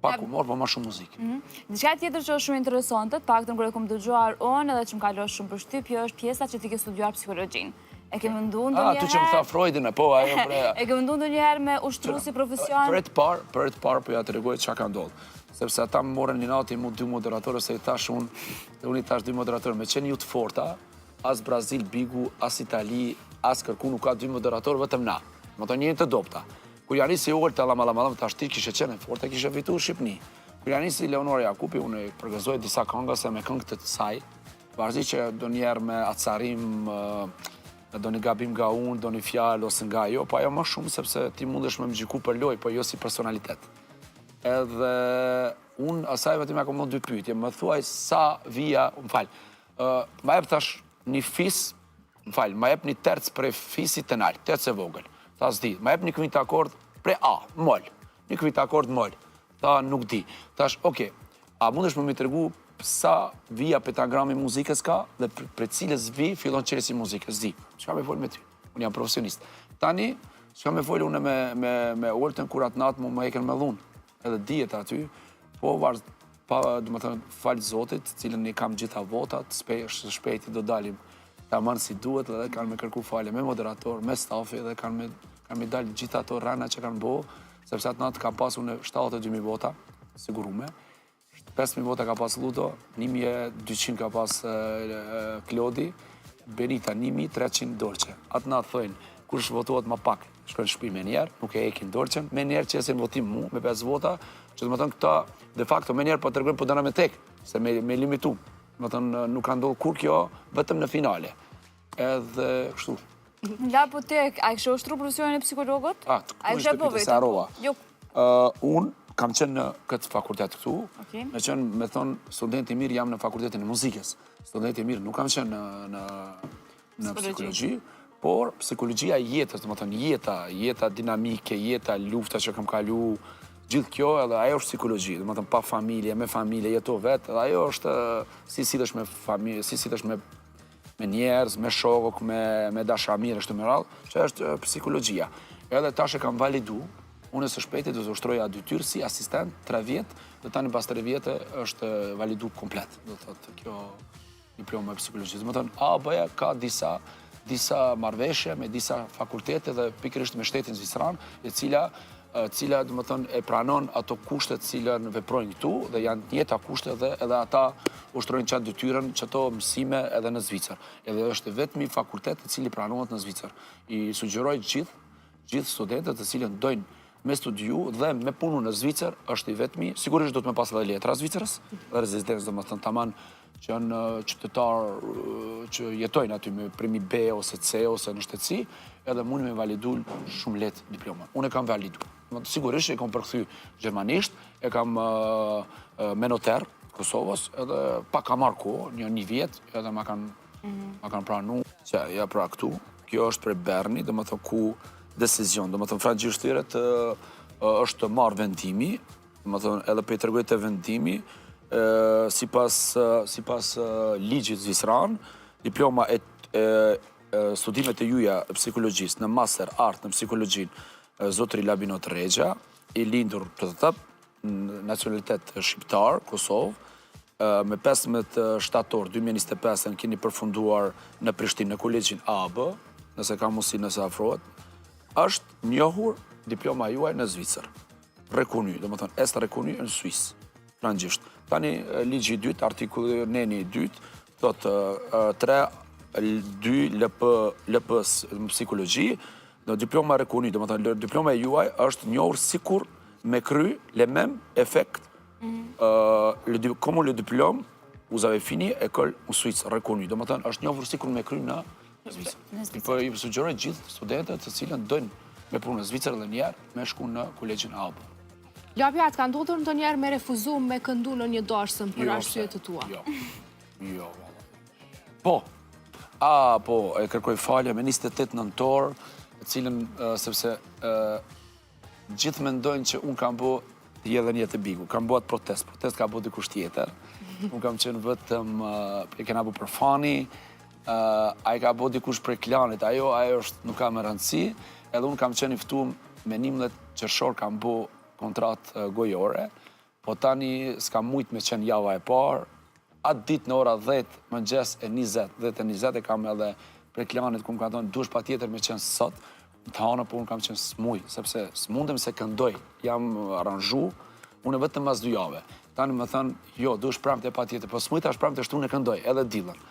Pak humor, po ma shumë muzikë. Mhm. Diçka tjetër që është shumë interesante, të paktën kur e kom dëgjuar unë edhe që më ka lënë shumë përshtypje, është pjesa që ti ke studiuar psikologjinë. E ke mendu ndonjëherë... A, tu që më tha Freudin, po, ajo pre... E ke mendu ndonjëherë me ushtru si profesion? Për të parë, për të parë, po ja tregoj çka ka ndodhë. Sepse ata më morën inati mu dy moderatorë, se i thash unë, dhe unë i thash dy moderatorë, me qenë ju të forta, as Brazil, Bigu, as Itali, as kërku nuk ka dy moderatorë, vetëm na. Domethënë jeni të dobta. Kur ja nisi Olta, la la la, tash ti kishe qenë e forta, kishe fitu Shqipni. Kur ja nisi Leonora Jakupi, unë e përgëzoj disa këngë se me këngë të saj, Vazhdi që ndonjëherë me acarim, ndonjë gabim nga unë, ndonjë fjalë ose nga ajo, po ajo më shumë sepse ti mundesh me më gjyku për lojë, po jo si personalitet. Edhe unë asaj vetëm ja kom dy pyetje, më thuaj sa vija, më fal, ma jep thash një fis, më fal, ma jep një terc prej fisit të nalt, terc e vogël. Tha s'di, ma jep një kvint akord prej A, mol. Një kvint akord mol. Tha nuk di. Thash, ok, a mundesh me më tregu sa vija pentagrami muzikës ka dhe prej cilës vi fillon çelësi i muzikës? S'di. Çka me fol me ty? Unë jam profesionist. Tani, çka me fol unë me me me Oltën kur atë natë mu më hekën me dhunë. Edhe dihet aty, po vazhd pa, domethënë, falë Zotit, cilën i kam gjitha votat, së shpejti do dalim taman si duhet dhe kanë me kërku falje me moderator, me stafi dhe kanë me, kanë me dalë gjitha ato rrena që kanë bo, sepse atë natë kam pasur në 72.000 vota, sigurume, 5.000 vota ka pas Ludo, 1.200 ka pas Klodi, Benita 1.300 Dolce. Atë natë thojnë, kush votohet ma pak, shkon në shpi menjëherë, nuk e hekin Dolcen, menjëherë qesin votim mu, me 5 vota, që domethënë këta, de facto, menjëherë po tregojnë po dona me tek, se me, me limitu. Domethënë, nuk ka ndodhë kur kjo, vetëm në finale. Edhe, kështu. La, po ti, a e kishe ushtru profesionin e psikologut? A, të ku ishte pyetje, se harrova. Jo. Unë kam qenë në këtë fakultet këtu, me qenë, me thonë, student i mirë jam në fakultetin e muzikës. Student i mirë nuk kam qenë në, në, në psikologji, por psikologjia e jetës, domethënë, jeta, jeta dinamike, jeta, lufta që kam kalu, gjithë kjo edhe ajo është psikologji, domethënë, pa familje, me familje, jeto vetë, edhe ajo është si sillesh me familje, si sillesh me me njerëz, me shokë, me, me dashamirë, kështu me radhë, që është psikologjia. Edhe tash e kam validu, unë së shpejti do të ushtroja detyrë si asistent 3 vjet, dhe tani pas 3 vjetë është validu komplet, do të thotë kjo diploma e psikologjisë. Domethënë, AAB-ja ka disa disa marrëveshje me disa fakultete dhe pikërisht me shtetin zviceran, e cila cila domethënë e pranon ato kushte të cilën veprojnë këtu dhe janë të njëjta kushte dhe edhe ata ushtrojnë qatë detyrën qato mësime edhe në Zvicër. Edhe është vetmi fakultet i cili pranohet në Zvicër. I sugjeroj gjithë gjithë studentët të cilën dojnë me studiu dhe me punu në Zvicër është i vetmi, sigurisht do të me pas edhe letra Zvicrës, dhe rezidencë domethënë taman që janë qytetarë që jetojnë aty me primi B ose C ose në shtetësi, edhe mund me validu shumë lehtë diplomën. Unë e kam validu. Sigurisht e kam përkthy gjermanisht, e kam me noter Kosovës, edhe pak ka marrë kohë, një një vjet, edhe ma kanë mhm. ma kanë pranu. Që, ja pra këtu, kjo është prej Berni, domethënë ku decision, domethënë frëngjisht thirret është marrë vendimi, Domethënë, edhe po i tregoj te vendimi, sipas, sipas ligjit zvicran, diploma e, e, studimet e juja e psikologjisë në master art në psikologjinë, zotri Labinot Rexha, i lindur të të të, nacionalitet shqiptar, Kosovë, Me 15 shtator 2025 keni përfunduar në Prishtinë në kolegjin AAB, nëse ka mundësi nëse afrohet, është njohur diploma juaj në Zvicër. Reconnu, domethënë, est reconnu en Suisse, frëngjisht. Tani, ligji i dytë, artikulli neni i dytë, thotë 3, 2, LP, LP në psikologji, në diploma reconnu, domethënë, diploma e juaj është njohur sikur me kry le même effet, mhm. comme le diplôme, vous avez fini école en Suisse, reconnu, domethënë, është njohur sikur me kry në Zvicër. Po i sugjeroj gjithë studentët të cilën dojnë me punu në Zvicër dhe njerë, me shku në kolegjin AAB. Labi, a të ka ndodhur ndonjëherë me refuzu me këndu në një darsëm për jo, arsye të tua? Jo, jo, Po, a, po, e kërkoj falje me 28 nëntor, të cilën, sepse gjithë mendojnë që unë kam bo edhe një të bigu, kam bo atë protest, protest ka bo dikush tjetër, unë kam qenë vetëm, e kena bo për fani, a i ka bo dikush prej klanit, ajo, ajo është, nuk ka me rëndësi, edhe unë kam qenë i ftu me 11 qershor kam bo kontratë gojore, po tani s'kam mujtë me qenë java e parë, atë ditë në ora 10, mëngjes e 20, 10 e 20 e kam edhe prej klanit ku më ka thonë, duhesh patjetër me qenë sot, të hanën, po unë kam qenë s'muj, sepse s'mundem se këndoj, jam aranzhu, unë vetëm mas dy jave. Tani më thënë, jo, duhesh premte patjetër, po s'muj tash premte shtunë e këndoj, edhe dillën.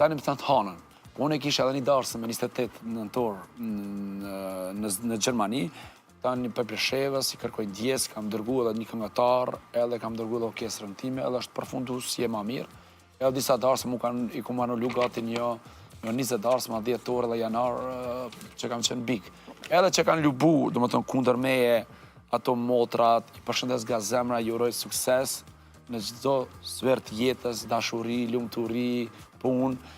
Tani më thënë të hanën, po unë e kisha edhe një darsëm me 28 nëntor në, në, në Gjermani, tani për Preshevës, i kërkoj ndjesë, kam dërgu edhe një këngëtar, edhe kam dërgu edhe orkestrën time, edhe është përfundu si e ma mirë. Edhe disa darsëm mu kanë, i kum anulu gati një, një 20 darsëm, dhjetor edhe janar që kam qenë big. Edhe që kanë lubu, domethënë, kundër meje, ato motrat, i përshëndes nga zemra, ju uroj sukses, në çdo sferë të jetës, dashuri, lumturi, punë,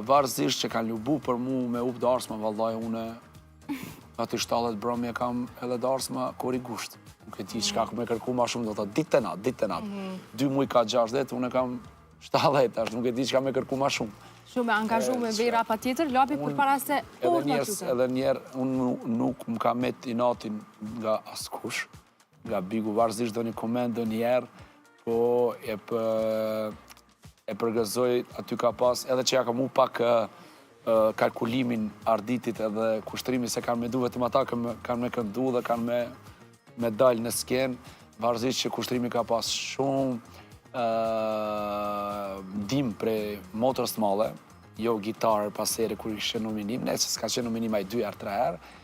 varësisht që kanë lubu për mu me hup darsma, vallaj une, aty 70 brëmje kam edhe darsma korrik gusht. Nuk e di çka me kërku ma shumë, do të ditë e natë, ditë e natë. Mhm. Dy muj ka 60, unë kam 70, tash nuk e di çka me kërku ma shumë. Shumë e angazhu me vera pa tjetër, Labi përpara se... Edhe njerë, edhe njerë, unë nuk më ka met inatin nga askush, nga bigu varësisht do një koment do një herë, po e, pë, e përgëzoj aty ka pas, edhe që ja kam u pak kalkulimin Arditit edhe Kushtrimi se kanë mendu vetëm ata kanë me këndu dhe kanë me, me dalë në skenë, varësisht që Kushtrimi ka pas shumë ndihmë prej motrës të madhe, jo gitarë pasere kur ishe nominim, ne që s'ka qenë nominim ai dy herë, tre herë,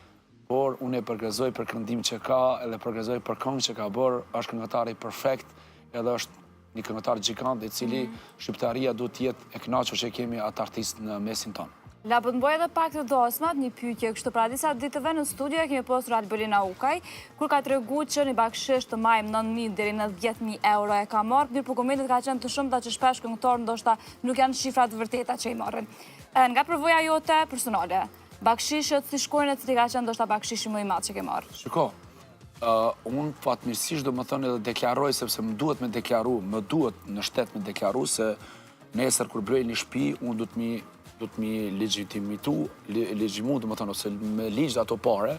Por unë e përgëzoj për këndim që ka, edhe përgëzoj për këngë që ka bërë, është këngëtari perfekt, edhe është një këngëtar gjigant i cili mm. shqiptaria duhet të jetë e kënaqur që kemi atë artist në mesin tonë. La po të mbaj edhe pak te dasmat, një pyetje kështu para disa ditëve në studio e kemi pasur Albulena Ukaj, kur ka tregu që një bakshish të majmë 9.000 deri në 10.000 euro e ka marrë, mirëpo komentet ka qenë të shumta që shpesh këngëtarë ndoshta nuk janë shifrat vërteta që i marrin. Nga përvoja jote personale, Bakshishet si shkojnë e cili ka qenë ndoshta bakshishi më i madh që ke marrë? Shiko, unë fatmirësisht domethënë edhe deklaroj, sepse më duhet me deklaru, më duhet në shtet me deklaru, se nesër kur blej një shpi, unë duhet mi, duhet mi legjitimitu, legjitimu, domethënë, ose me ligj ato pare,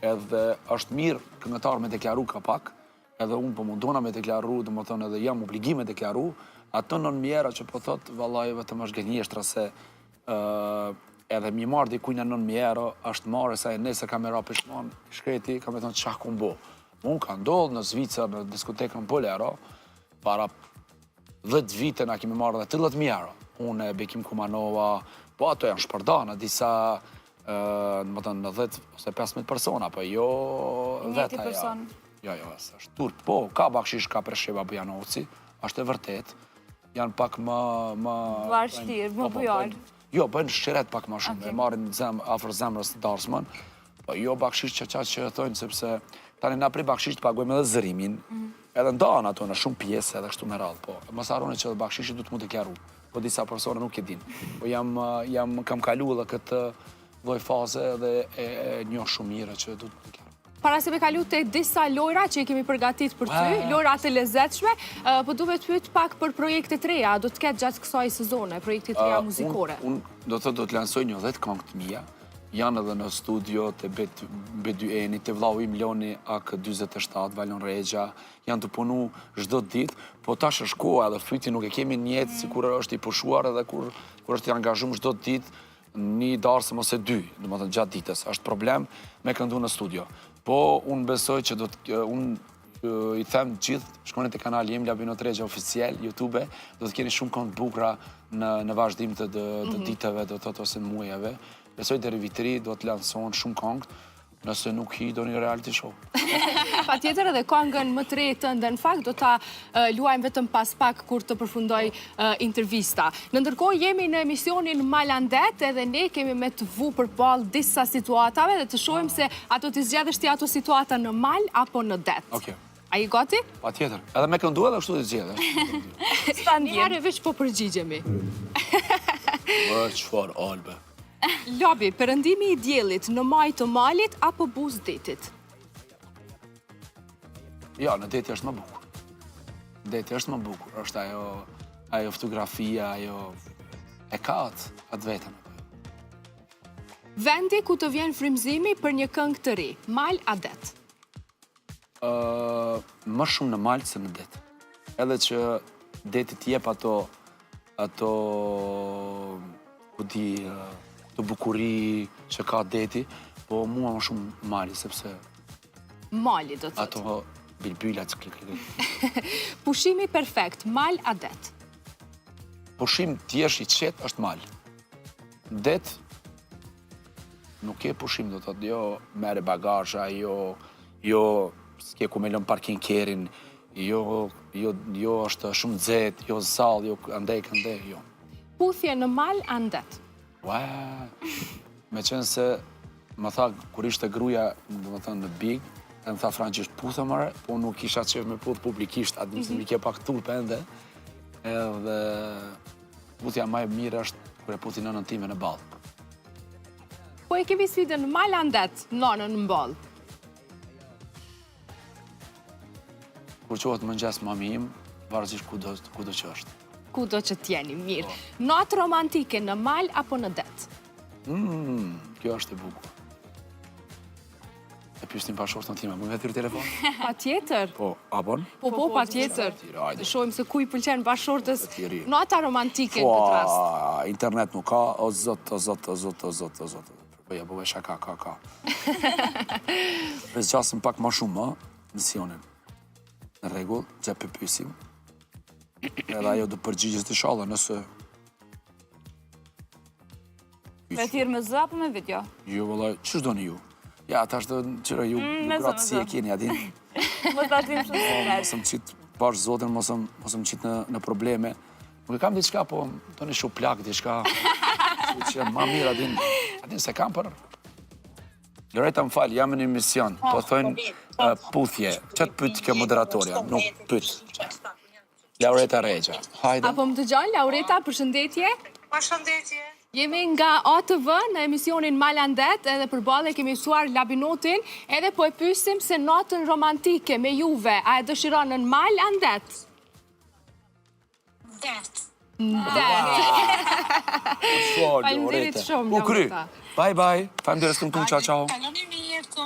edhe është mirë këngëtar me deklaru ka pak, edhe unë po mundona me deklaru, domethënë edhe jam obligim me deklaru, ato 9.000 euro që po thot, vallaj vetëm është gënjeshtra se edhe mi marrë dikujna 9.000 euro, është marrë se nesër ka me ra pishman, shkreti, ka me thonë qa kum bo. Unë ka ndodhë në Zvicër, në diskotekën Bolero, para 10 vite na kemi marrë dhe 30.000 euro. Unë, Bekim Kumanova, po ato janë shpërda në disa, domethënë, në 10 ose 15 persona, po jo veta. person. Jo, jo, është turp. Po, ka bakshish, ka Presheva Bujanoci, është e vërtet, janë pak më... më Duarshtirë, më po, po, bujar. Jo, bëjnë shiret pak ma shumë, e marrin zem, afër zemrës të darsmën, po jo bakshish që qa që e thojnë, sepse tani na prej bakshish të paguajmë edhe zërimin, mhm. edhe ndahen ato në shumë pjesë edhe kështu me radhë, po mos harroni që edhe bakshishi duhet mu deklaru, po disa persona nuk e din. Po jam, jam, kam kalu edhe këtë lloj faze dhe e, e njoh shumë mirë që duhet të deklaru. Para se me kalu te disa lojra që i kemi përgatit për ty, lojra të lezetshme, po du me të pyet pak për projekte të reja, do të ketë gjatë kësaj sezone, projekte të reja muzikore? Unë do të do të lansoj një 10 këngë të mia. Janë edhe në studio te B2N-i, te vllau im Loni AK47, Valon Rexha, janë tu punu çdo ditë, po tash është koha edhe fyti nuk e kemi njëjtë mm. sikur është i pushuar edhe kur kur është i angazhum çdo ditë një darsëm ose dy, domethënë gjatë ditës. Është problem me këndu në studio. Po unë besoj që do të unë i them gjithë, shkoni te kanali im Labinot Rexha Oficial, Youtube, do të keni shumë këngë të bukura në në vazhdim të të, të mhm. ditëve, do të thotë ose muajve. Besoj deri vit ri do të lansohen shumë këngë, nëse nuk hi do një reality show. Patjetër edhe këngën më të re tënde në fakt do ta luajmë vetëm pas pak kur të përfundojë intervista. Në ndërkohë jemi në emisionin Mal a n'det edhe ne kemi me të vu përballë disa situatave dhe të shohim se a do t'i zgjedhësh ti ato situata në mal apo në det. Okej. A je gati? Patjetër. Edhe me këndu edhe kështu të zgjedhësh. S'ta ndjen. Njëherë veç po përgjigjemi. Për çfarë albe? Labi, perëndimi i diellit në majë të malit apo buzë detit? Jo, në deti është më bukur. Deti është më bukur, është ajo, ajo fotografia, ajo e ka atë, atë vetën. Vendi ku të vjen frymëzimi për një këngë të re, mal a det? Më shumë në mal se në det. Edhe që deti të jep ato, ato, ku di, të bukuri që ka deti, po mua më shumë mali, sepse Mali, do të thotë. Ato bilbylat që klik klik. Pushimi perfekt, mal a det? Pushim të jesh i qetë është mal. Det nuk ke pushim do të thotë, jo merre bagazha, jo jo s'ke ku me lënë parking kerrin, jo jo jo është shumë nxehtë, jo zall, jo andej këndej, jo. Puthje në mal a në det? Ua, meqenëse më tha, kur ishte gruja, domethënë në Big, e më tha frëngjisht puthe more, po nuk kisha qef me puth publikisht, atë nëse mm -hmm. mi ke pak turp ende, edhe puthja ma e mirë është kur e puthi nënën time në ballë. Po e kemi sfidën mal a n'det, nënën në ballë. Kur çohet mëngjes mami im, varësisht ku do, ku do që është. Ku do që t'jeni, mirë. Po. Natë romantike në mal apo në det? Mm, kjo është e bukur. E pysnim bashkëshorten time, më me thirrë telefon? Patjetër. Po, a bon? Po, po, patjetër. Të shohim se ku i pëlqen bashkëshortes nata romantike në këtë rast. Internet nuk ka, o zot, o zot, o zot, o zot, o zot. Po ja, po shaka, ka, ka. Po zgjasim pak ma shumë, ë, emisionin. Në rregull, që po pysim. Edhe ajo do përgjigjet inshallah, nëse... Me thirrë me zë apo me video? Jo, vëlla, qysh doni ju? Ja, tash të qyre ju, mm, ju gratë si e keni, a din? Mos ta tim shumë po, Mos më qit, bash zotin, mos më qit në, në probleme. Nuk e kam diçka, po do një shuplakë diçka. Që ma mirë, a din, a din se kam për... Loreta më fal, jam në emision, po thojnë puthje, që të pyt kjo moderatorja, nuk pyt. Laureta Rexha, hajde. A po më dëgjon, Laureta, përshëndetje? Përshëndetje. Jemi nga ATV në emisionin Mal a n'det edhe përballë kemi ftuar Labinotin edhe po e pysim se natën romantike me juve, a e dëshiron në mal a n'det? Det. Det. Faleminderit shumë. U kry. Bye bye. Faleminderit shumë ciao ciao. Kaloni mirë tu.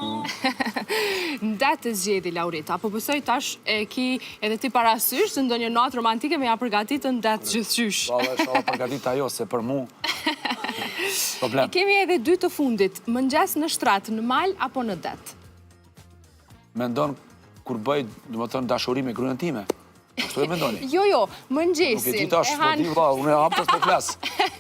Ndet e zgjedhi Laureta. Po besoj tash e ki edhe ti parasysh se ndonjë natë romantike me ja përgatit në det gjithqysh. Po, është përgatit ajo se për mu. Problem. E kemi edhe dy të fundit. Mëngjes në shtrat, në mal apo në det? Mendon kur bëj, domethënë dashuri me gruan time. Kështu e mendoni? Jo, jo, mëngjesin. Nuk e di tash, po di valla, unë e haptas po flas.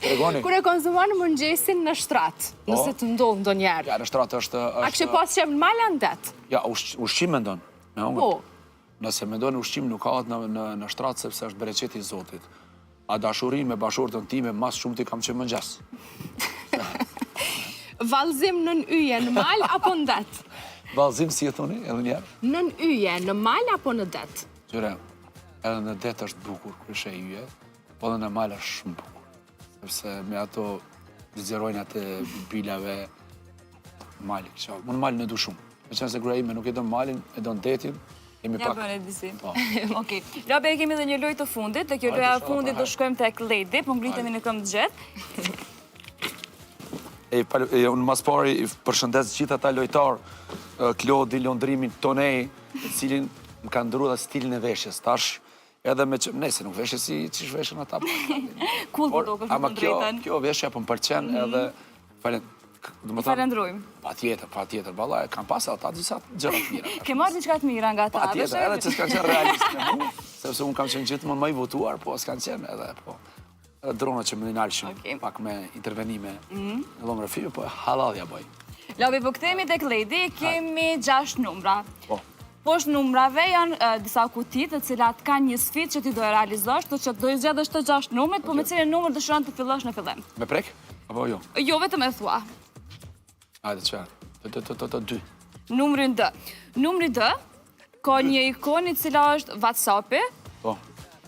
Tregoni. Kur e konsumon mëngjesin në shtrat, po. nëse të ndodh ndonjëherë. Ja, në shtrat është është A kishe pas qejf në mal a në det? Ja, ushqim mendon. Me hongër. Po. Nëse mendon ushqim nuk hahet në në në shtrat sepse është bereqeti i Zotit. A dashuri me bashkëshorten time ma së shumti kam që mëngjes. Vallëzim nën yje në mal apo në det? Vallëzim si e thoni edhe një herë? Nën yje në mal apo në det? Qyre, edhe në det është bukur kur sheh yje, po edhe në mal është shumë bukur. Sepse me ato xirojnat e bilbilave mali, kështu. Unë malin e du shumë. Meqenëse gruaja ime nuk e don malin, e don detin, jemi pak... Ja bënë e disi. Po. Okej. Labi, e kemi dhe një lojë të fundit, dhe kjo loja e fundit do shkojmë tek Ledi, po ngritemi në këmbë të gjithë. E, e unë mas pari i përshëndes gjithë ata lojtarë, Klodi, Londrimin, Tonej, të cilin më kanë ndru edhe stilin e veshjes. Tash, edhe me që, nëse nuk veshe si qysh veshen ata. Cool po dokesh me të drejtën. Kjo veshja po më pëlqen mhm. edhe, falen, Falendrojmë. Patjetër, patjetër, valla, e kam pas ata disa gjëra të mira. Ke marrë diçka të mira nga ta. Patjetër, edhe që s'kanë qenë realist me mu, sepse unë kam qenë gjithmonë më i votuar, po s'kanë qenë edhe, po. Edhe dronat që më dinalshim, pak me intervenime mhm. në dhomë rrëfimi, po hallall ja bëj. Labi, po kthehemi tek Ledi, kemi 6 numra. Po. Poshtë numrave janë disa kuti të cilat kanë një sfidë që ti do e realizosh, do që do i zgjedhësh të 6 numrat, po me cilin numër dëshiron të fillosh në fillim? Me prek? Apo jo? Jo, vetëm e thua. Hajde, që? Të, të, të, të, të, dy. Numrin 2. Numri 2 ka një ikonë i cila është Whatsappi. Po.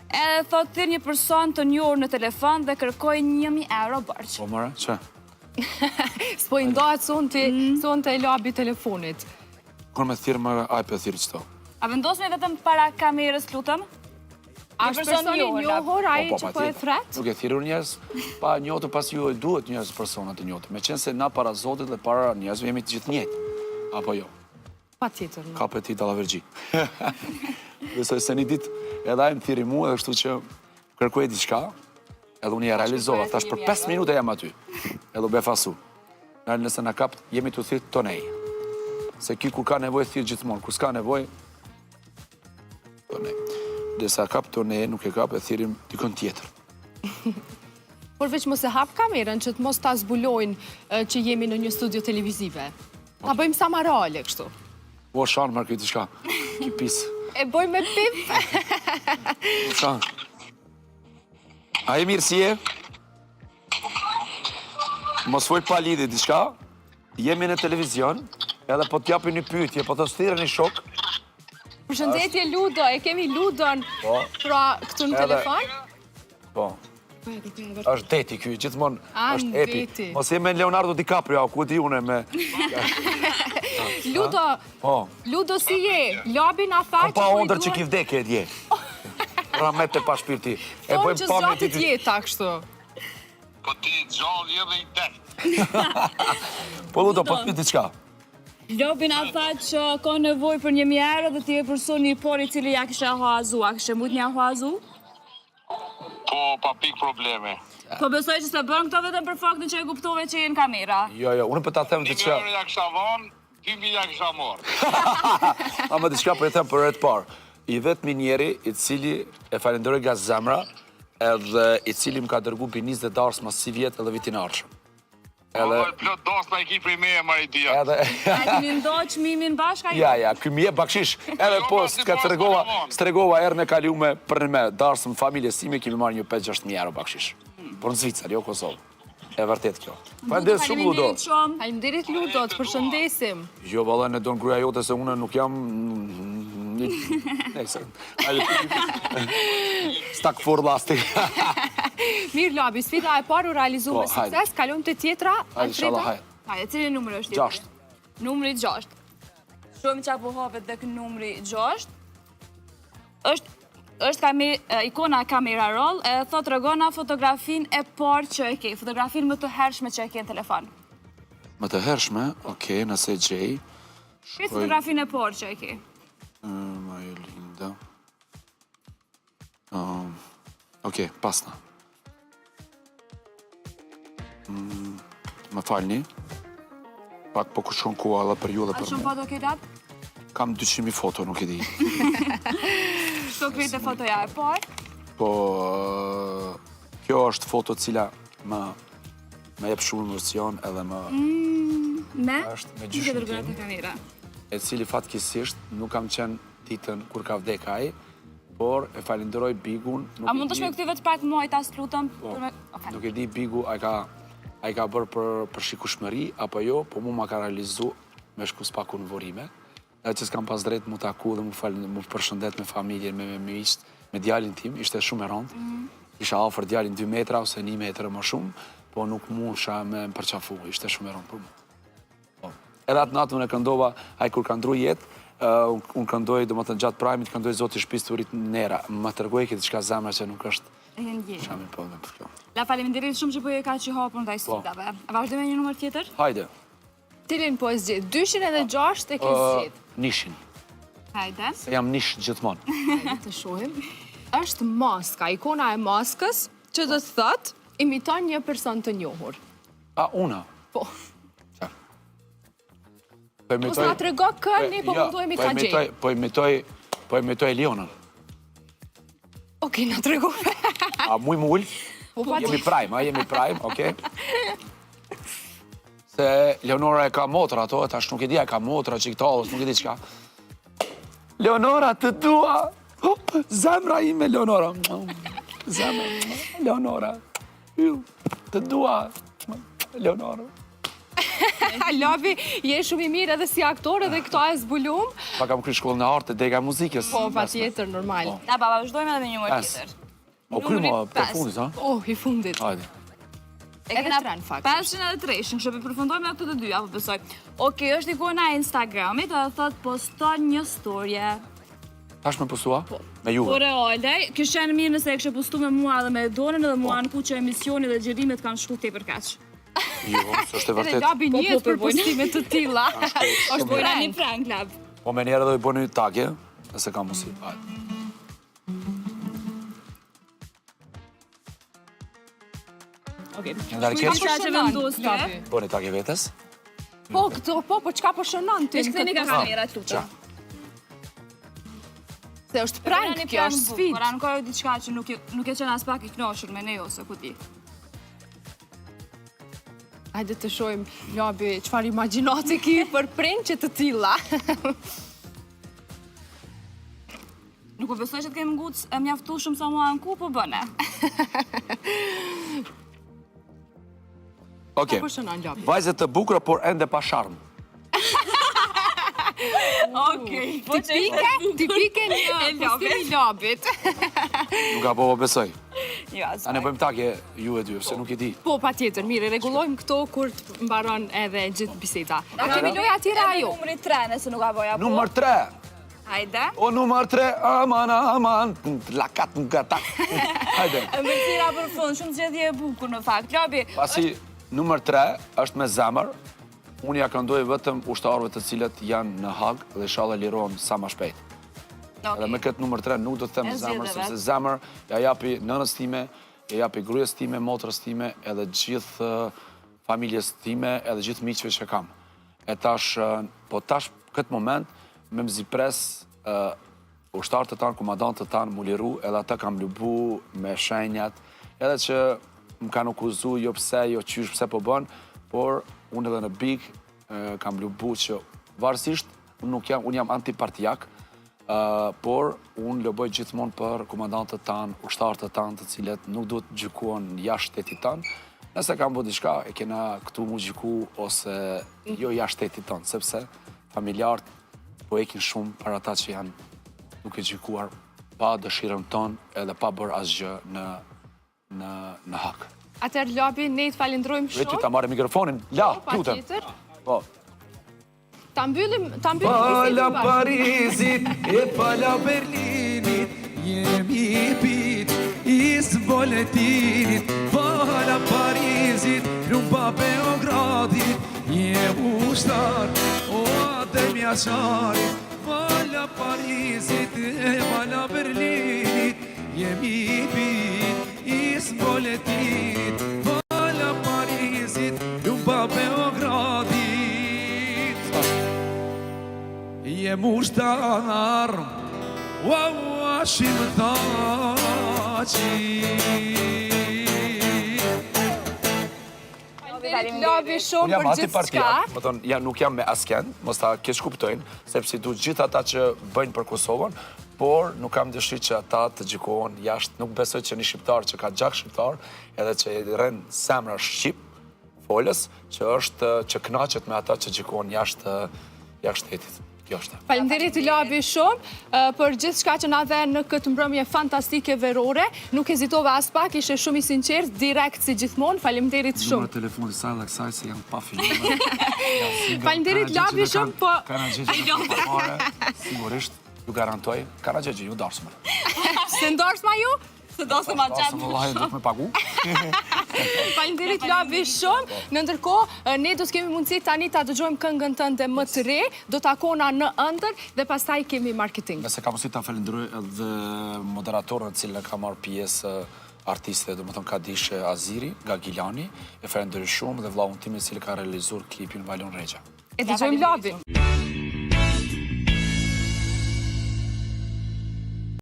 Edhe thot thirr një person të njohur në telefon dhe kërkoj 1000 euro borxh. Po more, që? S'po i ndahet sonte, mm. sonte Labi telefonit. Kur me thirr më, aj pe thirr qëto. A vendosmi vetëm para kamerës, lutem? A është person i njohur ai po, po, që po e thret? Nuk e thirr unë njerëz, pa njohur pas ju e duhet njerëz persona të njohur. Meqenëse na para Zotit dhe para njerëzve jemi të gjithë njëjtë. Apo jo? Patjetër. Kape ti dallaverxhi. Besoj se një ditë edhe ai më thirri mua edhe kështu që kërkoi diçka, edhe unë ia realizova, thash për 5 minuta jam aty. Edhe u befasu. Na nëse na kap, jemi tu thirr Tonej. Se ky kur ka nevojë thirr gjithmonë, kur s'ka nevojë Tonej. Nëse kap Tonej, nuk e kap, e thirrim dikën tjetër. Por veç mos e hap kamerën që të mos ta zbulojnë që jemi në një studio televizive. Ta bëjmë sa ma reale kështu. Po shanë mërë këtë diçka, ki pis. E bëjmë me pip. Shanë. A je mirë si je? Mos fol pa lidhje diçka. Jemi në televizion, edhe po t'japim një pyetje, po të thirrë një shok. Përshëndetje Ludo, e kemi Ludon. Po. Pra këtu në telefon. Po. Është deti ky, gjithmonë është epi. Mos je me Leonardo DiCaprio, a ku di unë me... Ludo, po. Ludo si je, Labi na tha që po i duhet... Pa ondër që ki vdekë e dje. Rahmet e pa shpirti. E bëjmë pa me ti... jeta kështu. Po ti gjallë je dhe i dekt. Po Ludo, po të pyet diçka. Labi na tha që ka nevojë për 1000 euro dhe ti je personi i parë i cili ja kishe huazu. A kishe mujt me ja huazu? Po, pa pik problemi. Po besoj që s'e bën këto vetëm për faktin që e kuptove që je në kamera. Jo, jo, unë po ta them diçka. 1000 euro ja kisha dhonë, 2000 ja kisha marrë. Ama diçka po e them për herë të parë. I vetmi njeri i cili e falenderoj nga zemra edhe i cili më ka dërgu binis dhe darsma sivjet edhe vitin e ardhshëm. Edhe po plot dasma i ki prej meje mor idiot. Edhe A keni ndo çmimin bashkë ajo? Ja, ja, ky më jep bakshish. Edhe po s'ka tregova, s'tregova herën e kalume për në darsëm familjes sime kemi marrë një 5-6 mijë euro bakshish. Por në Zvicër, jo Kosovë. E vërtet kjo. Faleminderit shumë Ludo. Faleminderit Ludo, të përshëndesim. Jo valla ne don gruaja jote se unë nuk jam Nëse. Stak for lastik. Mirë Labi, sfida e parë u realizu po, me sukses, kalojmë te tjetra, Alfreda. Hajde, cili numër është tjetri? 6. Numri 6. Shohim ça po hapet tek numri 6. Është është kame, ikona camera roll, e thot tregona fotografinë e parë që e ke, fotografinë më të hershme që e ke në telefon. Më të hershme, okej, nëse e gjej. Shkoj... Fotografinë e parë që e ke. Majolinda. Um, okej, pasna. Mm, më falni. Pak po shkon koha edhe për ju dhe për mu. A shumë foto ke Lab? Kam 200.000 foto, nuk e di. Shto krejt te fotoja e parë? Po, kjo është foto cila më, më jep shumë emocion edhe më... Mm, me? është me gjyshin tim, e cili fatkeqësisht nuk kam qenë ditën kur ka vdek ai, por e falenderoj Bigun. A mund të shme këty vetë pak majtas, lutem? Po, nuk e di Bigu a ka, a i ka bërë për, për shikushmëri, apo jo, po mu ma ka realizu me shku s'paku në vorrime. Edhe që s'kam pas drejt mu taku dhe mu, fal, mu përshëndet me familjen, me, me miqt, me djalin tim, ishte shumë e rëndë. Mm -hmm. Isha afër djalin 2 metra ose 1 metër më shumë, po nuk mundsha me më përqafu, ishte shumë e rëndë për mu. Po. Edhe atë natë unë e këndova, ai kur ka ndru jetë, unë këndoj, domethënë gjatë prajmit, këndoj Zoti shpisë të urit nera. Më tregoi këtë diçka zemra që nuk është. E ke ndje. Shami po me përkjo. La faleminderit shumë që po je kaq i hapur ndaj Po. sfidave. Vazhdojmë me një numër tjetër? Hajde. Cilin po e zgjedh? Dyshin edhe gjashtë e ke zgjedh. Nishin. Hajde. Se jam nish gjithmonë. Hajde të shohim. Është maska, ikona e maskës, që do të thotë imiton një person të njohur. A, una? Po. Qa? Po Mos na trego kë, ne po jo, mundohemi po ta gjejmë. Po imitoj, po imitoj Elionën. Okej, na trego. A muj m'u ul? Po, pa Jemi prime, a jemi prime, okej. Se Leonora e ka motra ato, tash nuk e di a e ka motra që i këta, nuk e di çka. Leonora, të dua! Oh, zemra ime, Leonora. Zemra, Leonora. Yll, të dua, Leonora. Labi, je shumë i mirë edhe si aktor edhe këto e zbulum. Pa kam kry shkollën e artë, dega e muzikës. Po, patjetër, normal. Po. Da, pa, vazhdojmë edhe me një numër tjetër. O, kry mo, për fundit, ha? Oh, i fundit. Hajde. E Edhe tre në fakt. 5 edhe 3, kështu po përfundojmë me këto të dyja, po besoj. Okej, është ikona e Instagramit edhe thot poston një storje. Tash me postua? Po. Me juve? Po reale, kish qenë mirë nëse e kishe postu me mua dhe me Donën edhe mua po. në ku që emisioni dhe xhirimet kanë shku tepër keq. Jo, s'është e vërtet. Edhe Labi po, njihet po, për po, postime të tilla. Është bojna një prank, Lab. Po me njëherë do i bëni tag-e, nëse ka mundësi. Hajde. Okej. Ndar keq. Çka që vendos ti? Bëni tag-e vetes. Po, këto, po, po çka po shënon ti? Veç ktheni ka kamera, lutem. Se është prank kjo, është sfidë. Por nuk ajo diçka që nuk nuk e qenë aspak i kënaqur me ne ose ku di. Hajde të shohim Labi çfarë imagjinate ki për prank-e të tilla. Nuk po besoj që të kemi nguc e mjaftu shumë sa mua anku, po bëne. Okej. Po shënon Labi. Vajzë të bukura, por ende pa sharm. Okej. Po që Tipike, tipike një postim i Labit. Nuk apo po besoj. Jo, as. A ne bëjmë tag-e ju e dy, se nuk e di. Po, pa tjetër, mirë, rregullojmë këto kur të mbaron edhe gjithë biseda. A kemi loja tjera ajo? Numri 3, nëse nuk gaboj apo. Numër 3. Hajde. O numër 3, aman, aman, lakat në gata. Hajde. Ëmbëlsira për fund, shumë zgjedhje e bukur në fakt. Labi, Pasi numër 3 është me zemër, unë ja këndoj vetëm ushtarëve të cilët janë në Hagë dhe ishalla lirohen sa ma shpejt. Edhe me këtë numër 3 nuk do të them zemër, sepse zemër ja japi nënës time, ja japi grues time, motrës time, edhe gjithë familjes time, edhe gjithë miqve që kam. E tash, po tash këtë moment, memzi pres ushtarët tanë, komandantët tanë, mu liru, edhe ata kam lobu me shenjat, edhe që më kanë akuzu, jo pse, jo qysh, pse po bën, por unë edhe në Big kam lobu që varësisht, unë nuk jam, unë jam antipartijak, por unë loboj gjithmonë për komandantët tanë, ushtarët tanë, të cilët nuk duhet të gjykohen jashtë shtetit tanë, nëse kanë bo diçka, e kena këtu mu gjyku ose jo jashtë shtetit tanë, sepse familjarët po ekin shumë për ata që janë duke gjykuar pa dëshirën tonë edhe pa bërë asgjë në në në Hagë. Atëherë Labi, ne të falënderojmë shumë. Vetë ta marrë mikrofonin. La, po, lutem. Po. Ta mbyllim, ta mbyllim Fala Parisit e fala Berlinit, jemi pit i Boletinit. Fala Parisit, lumba Beogradit, jem ushtar, o Adem Jasharit. Fala Parisit e fala Berlinit, jemi pit i Boletinit. Fala Parisit, lumba Beogradit. Jem ushtar, ua Hashim Thaçi. Faleminderit Labi shumë Unë jam për gjithçka. antipartijak, më thonë, ja, nuk jam me askend, mos ta keqkuptojnë, sepse i du gjithë ata që bëjnë për Kosovën, por nuk kam dëshirë që ata të gjykohen jashtë, nuk besoj që një shqiptar që ka gjak shqiptar, edhe që i rreh zemra shqip, folës, që është që kënaqet me ata që gjykohen jashtë jashtë shtetit. Kjo është. Faleminderit Labi shumë për gjithçka që na dhe në këtë mbrëmje fantastike verore. Nuk hezitove aspak, ishe shumë i sinqert, direkt si gjithmonë. Faleminderit shumë. Numra telefonit saj dhe kësaj se janë pa filma. Faleminderit Labi shumë, po Kanë gjë që kanë pare, sigurisht, ju garantoj, kanë gjë që ju darsmë. Se ndarsma ju? Se do se ma gjetë. Vëllai do të më pagu. Faleminderit Labi shumë. Në ndërkohë, ne do të kemi mundësi tani ta dëgjojmë këngën tënde më të re, do takona në ëndërr dhe pastaj kemi marketing. Nëse ka mundësi ta falenderoj edhe moderatoren e cila ka marrë pjesë artiste, domethënë Kadishe Aziri nga Gilani, e falenderoj shumë dhe vllaun tim i cili ka realizuar klipin Valon Rexha. E dëgjojmë Labin.